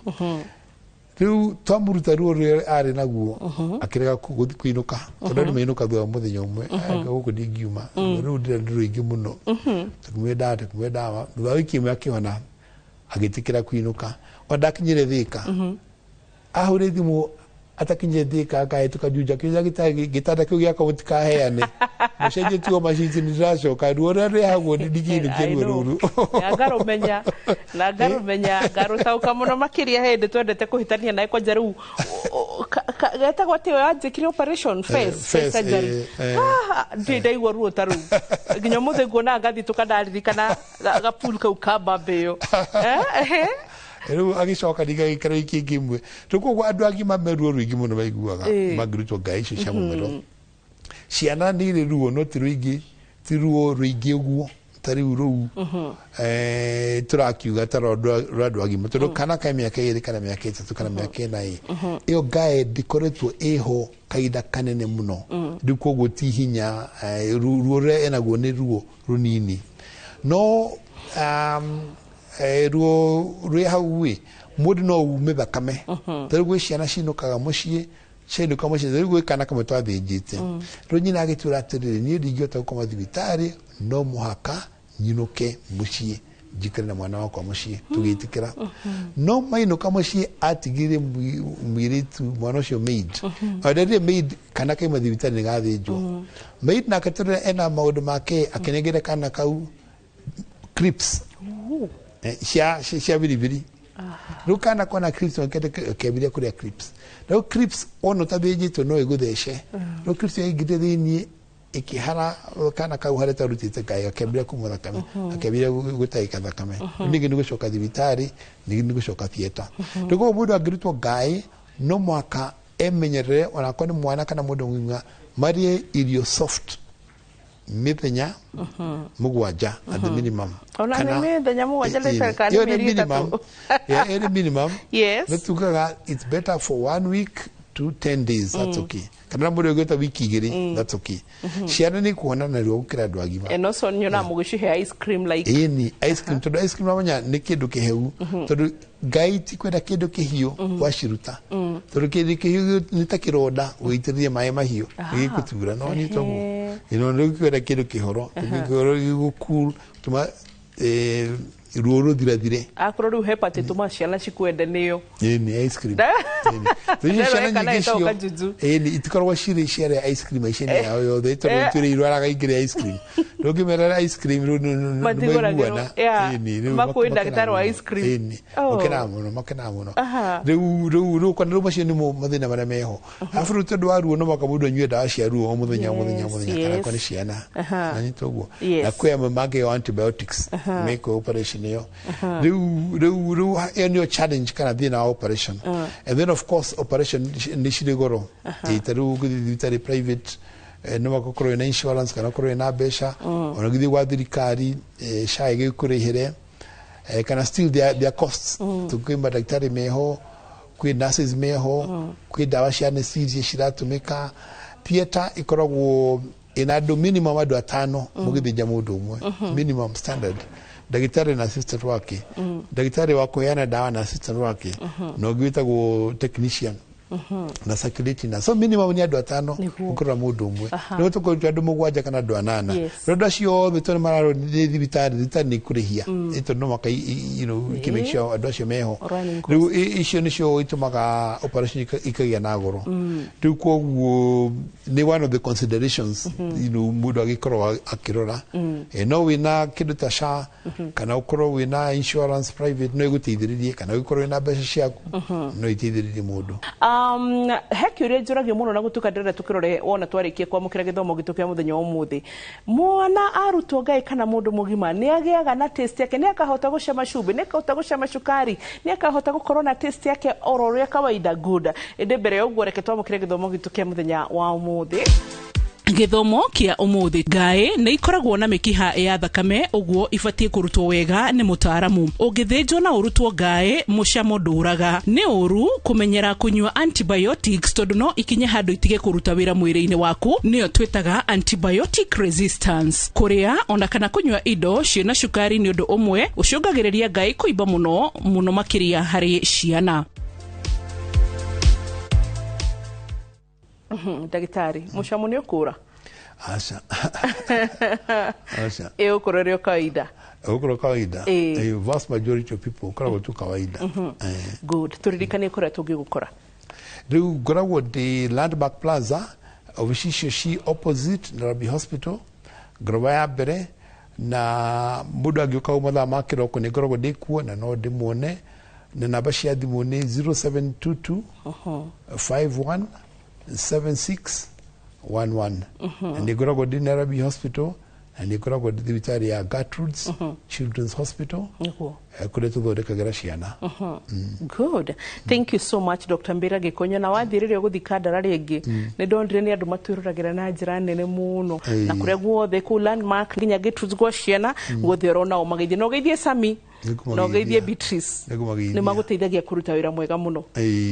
Rĩu twamũruta ruo rũrĩa arĩ naguo, akĩrega gũthiĩ kũinũka, tondũ andũ mainũka thutha wa mũthenya ũmwe. Gũkũ ndingiuma, rĩu ndĩra nĩ rũingĩ mũno. Tũkĩmũhe ndawa, tũkĩmũhe ndawa, thutha wa wiki ĩmwe akĩhona, agĩtĩkĩra kũinũka. Ona ndakinyire Thĩka, ahũrĩ thimũ atakinyire Thĩka, akahĩtũka Juja, akĩũria gĩtanda kĩu gĩakwa mũtikaheane, mũcenjetie maciti, nĩ ndĩracoka, ruo rũrĩa rĩhagwo ndingĩinũkia ruo rũrũ. Na ngarũmenya, na ngarũmenya, ngarũtaũka mũno makĩria hĩndĩ twendete kũhĩtania nawe kwanja rĩu getagwo atĩ wanjĩkire operation face face, surgery. Ndirĩ ndaigua ruo ta rũu nginya ũmũthĩ, nguona ngathitũka ndaririkana gapuru kau ka mbamba ĩyo. Rĩu agĩcoka ningĩ agĩikara wiki ĩngĩ ĩmwe. Rĩu koguo andũ agima me ruo rũingĩ mũno maiguaga mangĩrutwo ngaĩ icio cia mũmero. Ciana nĩ irĩ ruo, no ti rũingĩ, ti ruo rũingĩ ũguo ta rĩu rũu tũrakiuga ta rwa andũ agima, tondũ kana ka mĩaka 2 kana mĩaka 3 kana mĩaka 4 ĩ, ĩyo ngaĩ ndĩkoretwo ĩho kahinda kanene mũno. Rĩu koguo ti hinya, ruo rũrĩa enaguo nĩ ruo rũnini, no ruo rwĩ hau ĩ, mũndũ no ume thakame. Ta rĩu gwĩ ciana cinũkaga mũciĩ, ciainũka mũciĩ, ta rĩu gwĩ kana kamwe twathĩnjĩte, rĩu nyina agĩtwĩra atĩrĩrĩ, niĩ ndingĩhota gũkoma thibitarĩ, no mũhaka nyinũke mũciĩ njikare na mwana wakwa mũciĩ. Tũgĩtĩkĩra. No mainũka mũciĩ, atigire mũirĩtu mwana ũcio maid. Onderire maid kana kaima thibitarĩ nĩ gathĩnjwo. Maid nake tondũ ena maũndũ make, akĩnengera kana kau clips cia biribiri. Rĩu kana kona clips kĩambĩrĩria kũrĩa clips. Rĩu clips ona ũtathĩnjĩtwo no ĩgũthece. Rĩu clips yaingĩrire thĩiniĩ ĩkĩhara kana kau harĩa tarutĩte ngaĩ, gakĩambĩrĩria kuma thakame, gakĩambĩrĩria gũtahĩka thakame. Ningĩ nĩ gũcoka thibitarĩ, ningĩ nĩ gũcoka theatre. Rĩu koguo mũndũ angĩrutwo ngaĩ no mũhaka emenyerere, onakorwo nĩ mwana kana mũndũ mũgima, marĩe irio soft mĩthenya 7 at the minimum. Ona nĩ mĩthenya 7 nĩ kana Ĩyo nĩ mĩeri minimum. 3? Yeah, ĩyo nĩ minimum. Yes. Nĩ tugaga it's better for one week to 10 days, that's okay, kana mũndũ ũngĩta wiki 2, that's okay. Ciana nĩ kuona narua gũkĩra andũ agima. And also nyonaga mũgĩcihe ice cream like Ĩni ice cream, tondũ ice cream wamenya nĩ kĩndũ kĩhehu, tondũ Ngai ti kwenda kĩndũ kĩhiũ waciruta, tondũ kĩndũ kĩhiũ nĩ ta kĩronda ũgĩitĩrĩria maĩ mahiũ nĩ gĩgũtura. No nĩ toguo ĩno nĩ kwenda kĩndũ kĩhoro, kĩhoro gĩgũcool tũma ruo rũthirathire. Akorwo rĩu he party tũma ciana cikwende nĩyo. Ĩni ice cream. Ĩni Ndero ciana kana nyingĩ ĩtagwo cio kajuju. Ĩni itikoragwo cirĩ ciarĩa ice cream maica-inĩ yao yothe, tondũ itwĩrĩ irwaraga ingĩrĩa ice cream. Ndũngĩmerera ice cream rĩu Matigũragĩrwo. nĩmaiguana. Ĩni rĩu Makũĩ makenaga ndagĩtarĩ wa mũno. ice cream. Ĩni makenaga mũno, makenaga mũno. Rĩu kana rĩu macio nĩmo mathĩna marĩa meho. Arabu rĩu tondũ wa ruo no mũhaka mũndũ anyue ndawa cia ruo o mũthenya, o mũthenya, o mũthenya, kana korwo nĩ ciana. Nanyita ũguo. Na kwĩ amwe mangĩheo antibiotics mekwo operation ĩyo. Rĩu ĩyo nĩyo challenge kana thĩna wa operation. And then of course operation nĩ cirĩ goro. Ĩ ta rĩu ũngĩthiĩ thibitarĩ private, No mũhaka ũkorwo wĩna insurance kana ũkorwo wĩna mbeca. Ona ũgĩthiĩ gwa thirikari, SHA ĩgĩkũrĩhĩre, kana still there are costs. Kwĩ mandagĩtarĩ meho, kwĩ nurses meho, kwĩ ndawa cia anesthesia ciratũmĩka. Theatre ĩkoragwo ĩna andũ minimum andũ atano mũgĩthĩnja mũndũ ũmwe. Minimum standard, ndagĩtarĩ na assistant wake, ndagĩtarĩ wa kũheana ndawa na assistant wake, na ũngĩ wĩtagwo technician na circulating na so minimum nĩ andũ atano gũkorwo mũndũ ũmwe. Rĩu tũkorwo andũ mũgwanja kana andũ anana. Rĩu andũ acio othe tondũ mararwo nĩ thibitarĩ, thibitarĩ nĩ ikũrĩhia. Tondũ no mũhaka make sure andũ acio meho. Running. Rĩu icio nĩcio itũmaga operation ikagĩa na goro. Rĩu koguo nĩ one of the considerations mũndũ agĩkorwo akĩrora. No wĩna kĩndũ ta SHA kana ũkorwo wĩna insurance private, no ĩgũteithĩrĩrie, kana ũgĩkorwo wĩna mbeca ciaku, no iteithĩrĩrie mũndũ. He kĩũria njũragio mũno na gũtuĩka ndĩrenda tũkĩrore wona twarĩkia kwamũkĩra gĩthomo gitũ kĩa mũthenya wa ũmũthĩ. Mwana arutwo ngai kana mũndũ mũgima nĩ agĩaga na taste yake, nĩ akahota gũcama cumbĩ, nĩ akahota gũcama cukari, nĩ akahota gũkorwo na taste yake oro ũrĩa kawaida? Good. Ĩndĩ mbere ya ũguo, reke twamũkĩre gĩthomo gitũ kĩa mũthenya wa ũmũthĩ. Gĩthomo kĩa ũmũthĩ: ngaĩ nĩ ikoragwo na mĩkiha ya thakame, ũguo ibatiĩ kũrutwo wega nĩ mũtaaramu. Ũngĩthĩnjwo na ũrutwo ngaĩ, mũcamo ndũraga. Nĩ ũru kũmenyera kũnyua antibiotics tondũ no ikinye handũ itige kũruta wĩra mwĩrĩ-inĩ waku, nĩyo twĩtaga antibiotic resistance. Kũrĩa ona kana kũnyua indo ciĩna cukari nĩ ũndũ ũmwe ũcũngagĩrĩria ngaĩ kũimba mũno mũno, makĩria harĩ ciana. Ndagĩtarĩ, mũcamo nĩ ũkũra? Aca, aca. Ĩ ũkũrwo ĩrĩ o kawaida? Ũkorwo kawaida. Vast majority of people ũkoragwo tu kawaida. Good. Tũririkanie kũrĩa tũngĩgũkora. Rĩu ngoragwo ndĩ Landmark Plaza, obici icio ci opposite Nairobi Hospital, ngoroba ya mbere, na mũndũ angĩũka hau mathaa ma kĩroko nĩ ngoragwo ndĩ kuo na no ndĩmuone, na namba cia thimũ nĩ 0722 51 76 11. Na nĩ ngoragwo ndĩ Nairobi Hospital na nĩ ngoragwo ndĩ thibitarĩ ya Gertrudes Children's Hospital, kũrĩa tũthondekagĩra ciana. Good, thank you so much, Dr. Mbira Gĩkonyo. Na wathiĩ rĩrĩa ũgũthiĩ Kandara rĩngĩ, nĩ ndonire nĩ andũ matwĩroragĩra na njĩra nene mũno na kũrĩa guothe kũu Landmark nginya Gertrudes gwa ciana guothe ũrona o magĩthiĩ, na ũgeithie Sami na ũgeithie Beatrice. Nĩngũmageithia. Nĩ magũteithagia kũruta wĩra mwega mũno.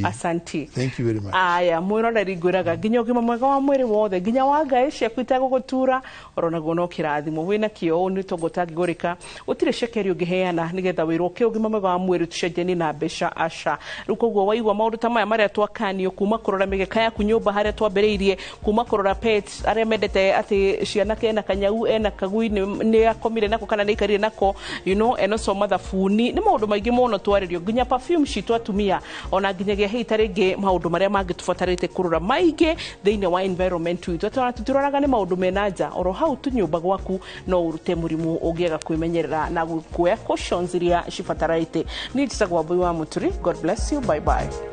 Asanti. Thank you very much. Aya, mwĩroreri, ngwĩraga nginya ũgima mwega wa mwĩrĩ wothe, nginya wa ngai ciaku itagũgũtura, oronaguo no kĩrathimo wĩna kĩo. Ũũ nĩ tongo ũtangĩgũrĩka, gũtirĩ cekeri ũngĩheana nĩgetha wĩrwo kĩ ũgima mwega wa mwĩrĩ tũcenjanie na mbeca, aca. Rĩu koguo waigua maũndũ ta maya marĩa twakanio, kuma kũrora mĩgeka yaku nyũmba harĩa twambĩrĩirie, kuma kũrora pets, arĩa mendete atĩ ciana ena kanyau ena kagui nĩ akomire nako kana nĩ aikarire nako, enoco mathabuni, nĩ maũndũ maingĩ mũno twarĩrio, nginya perfume citũ atumia, ona nginyagia hei ta rĩngĩ maũndũ marĩa mangĩ tũbatarĩte kũrora maingĩ thĩinĩ wa environment witũ, atĩ ona tũtiroraga nĩ maũndũ mena nja, oro hau tu nyũmba gwaku no ũrute mũrimũ ũngĩaga kwĩmenyerera na kuoya cautions iria cibatarĩte. Niĩ njĩtagwo Wambui wa Mũturi. God bless you. Bye bye.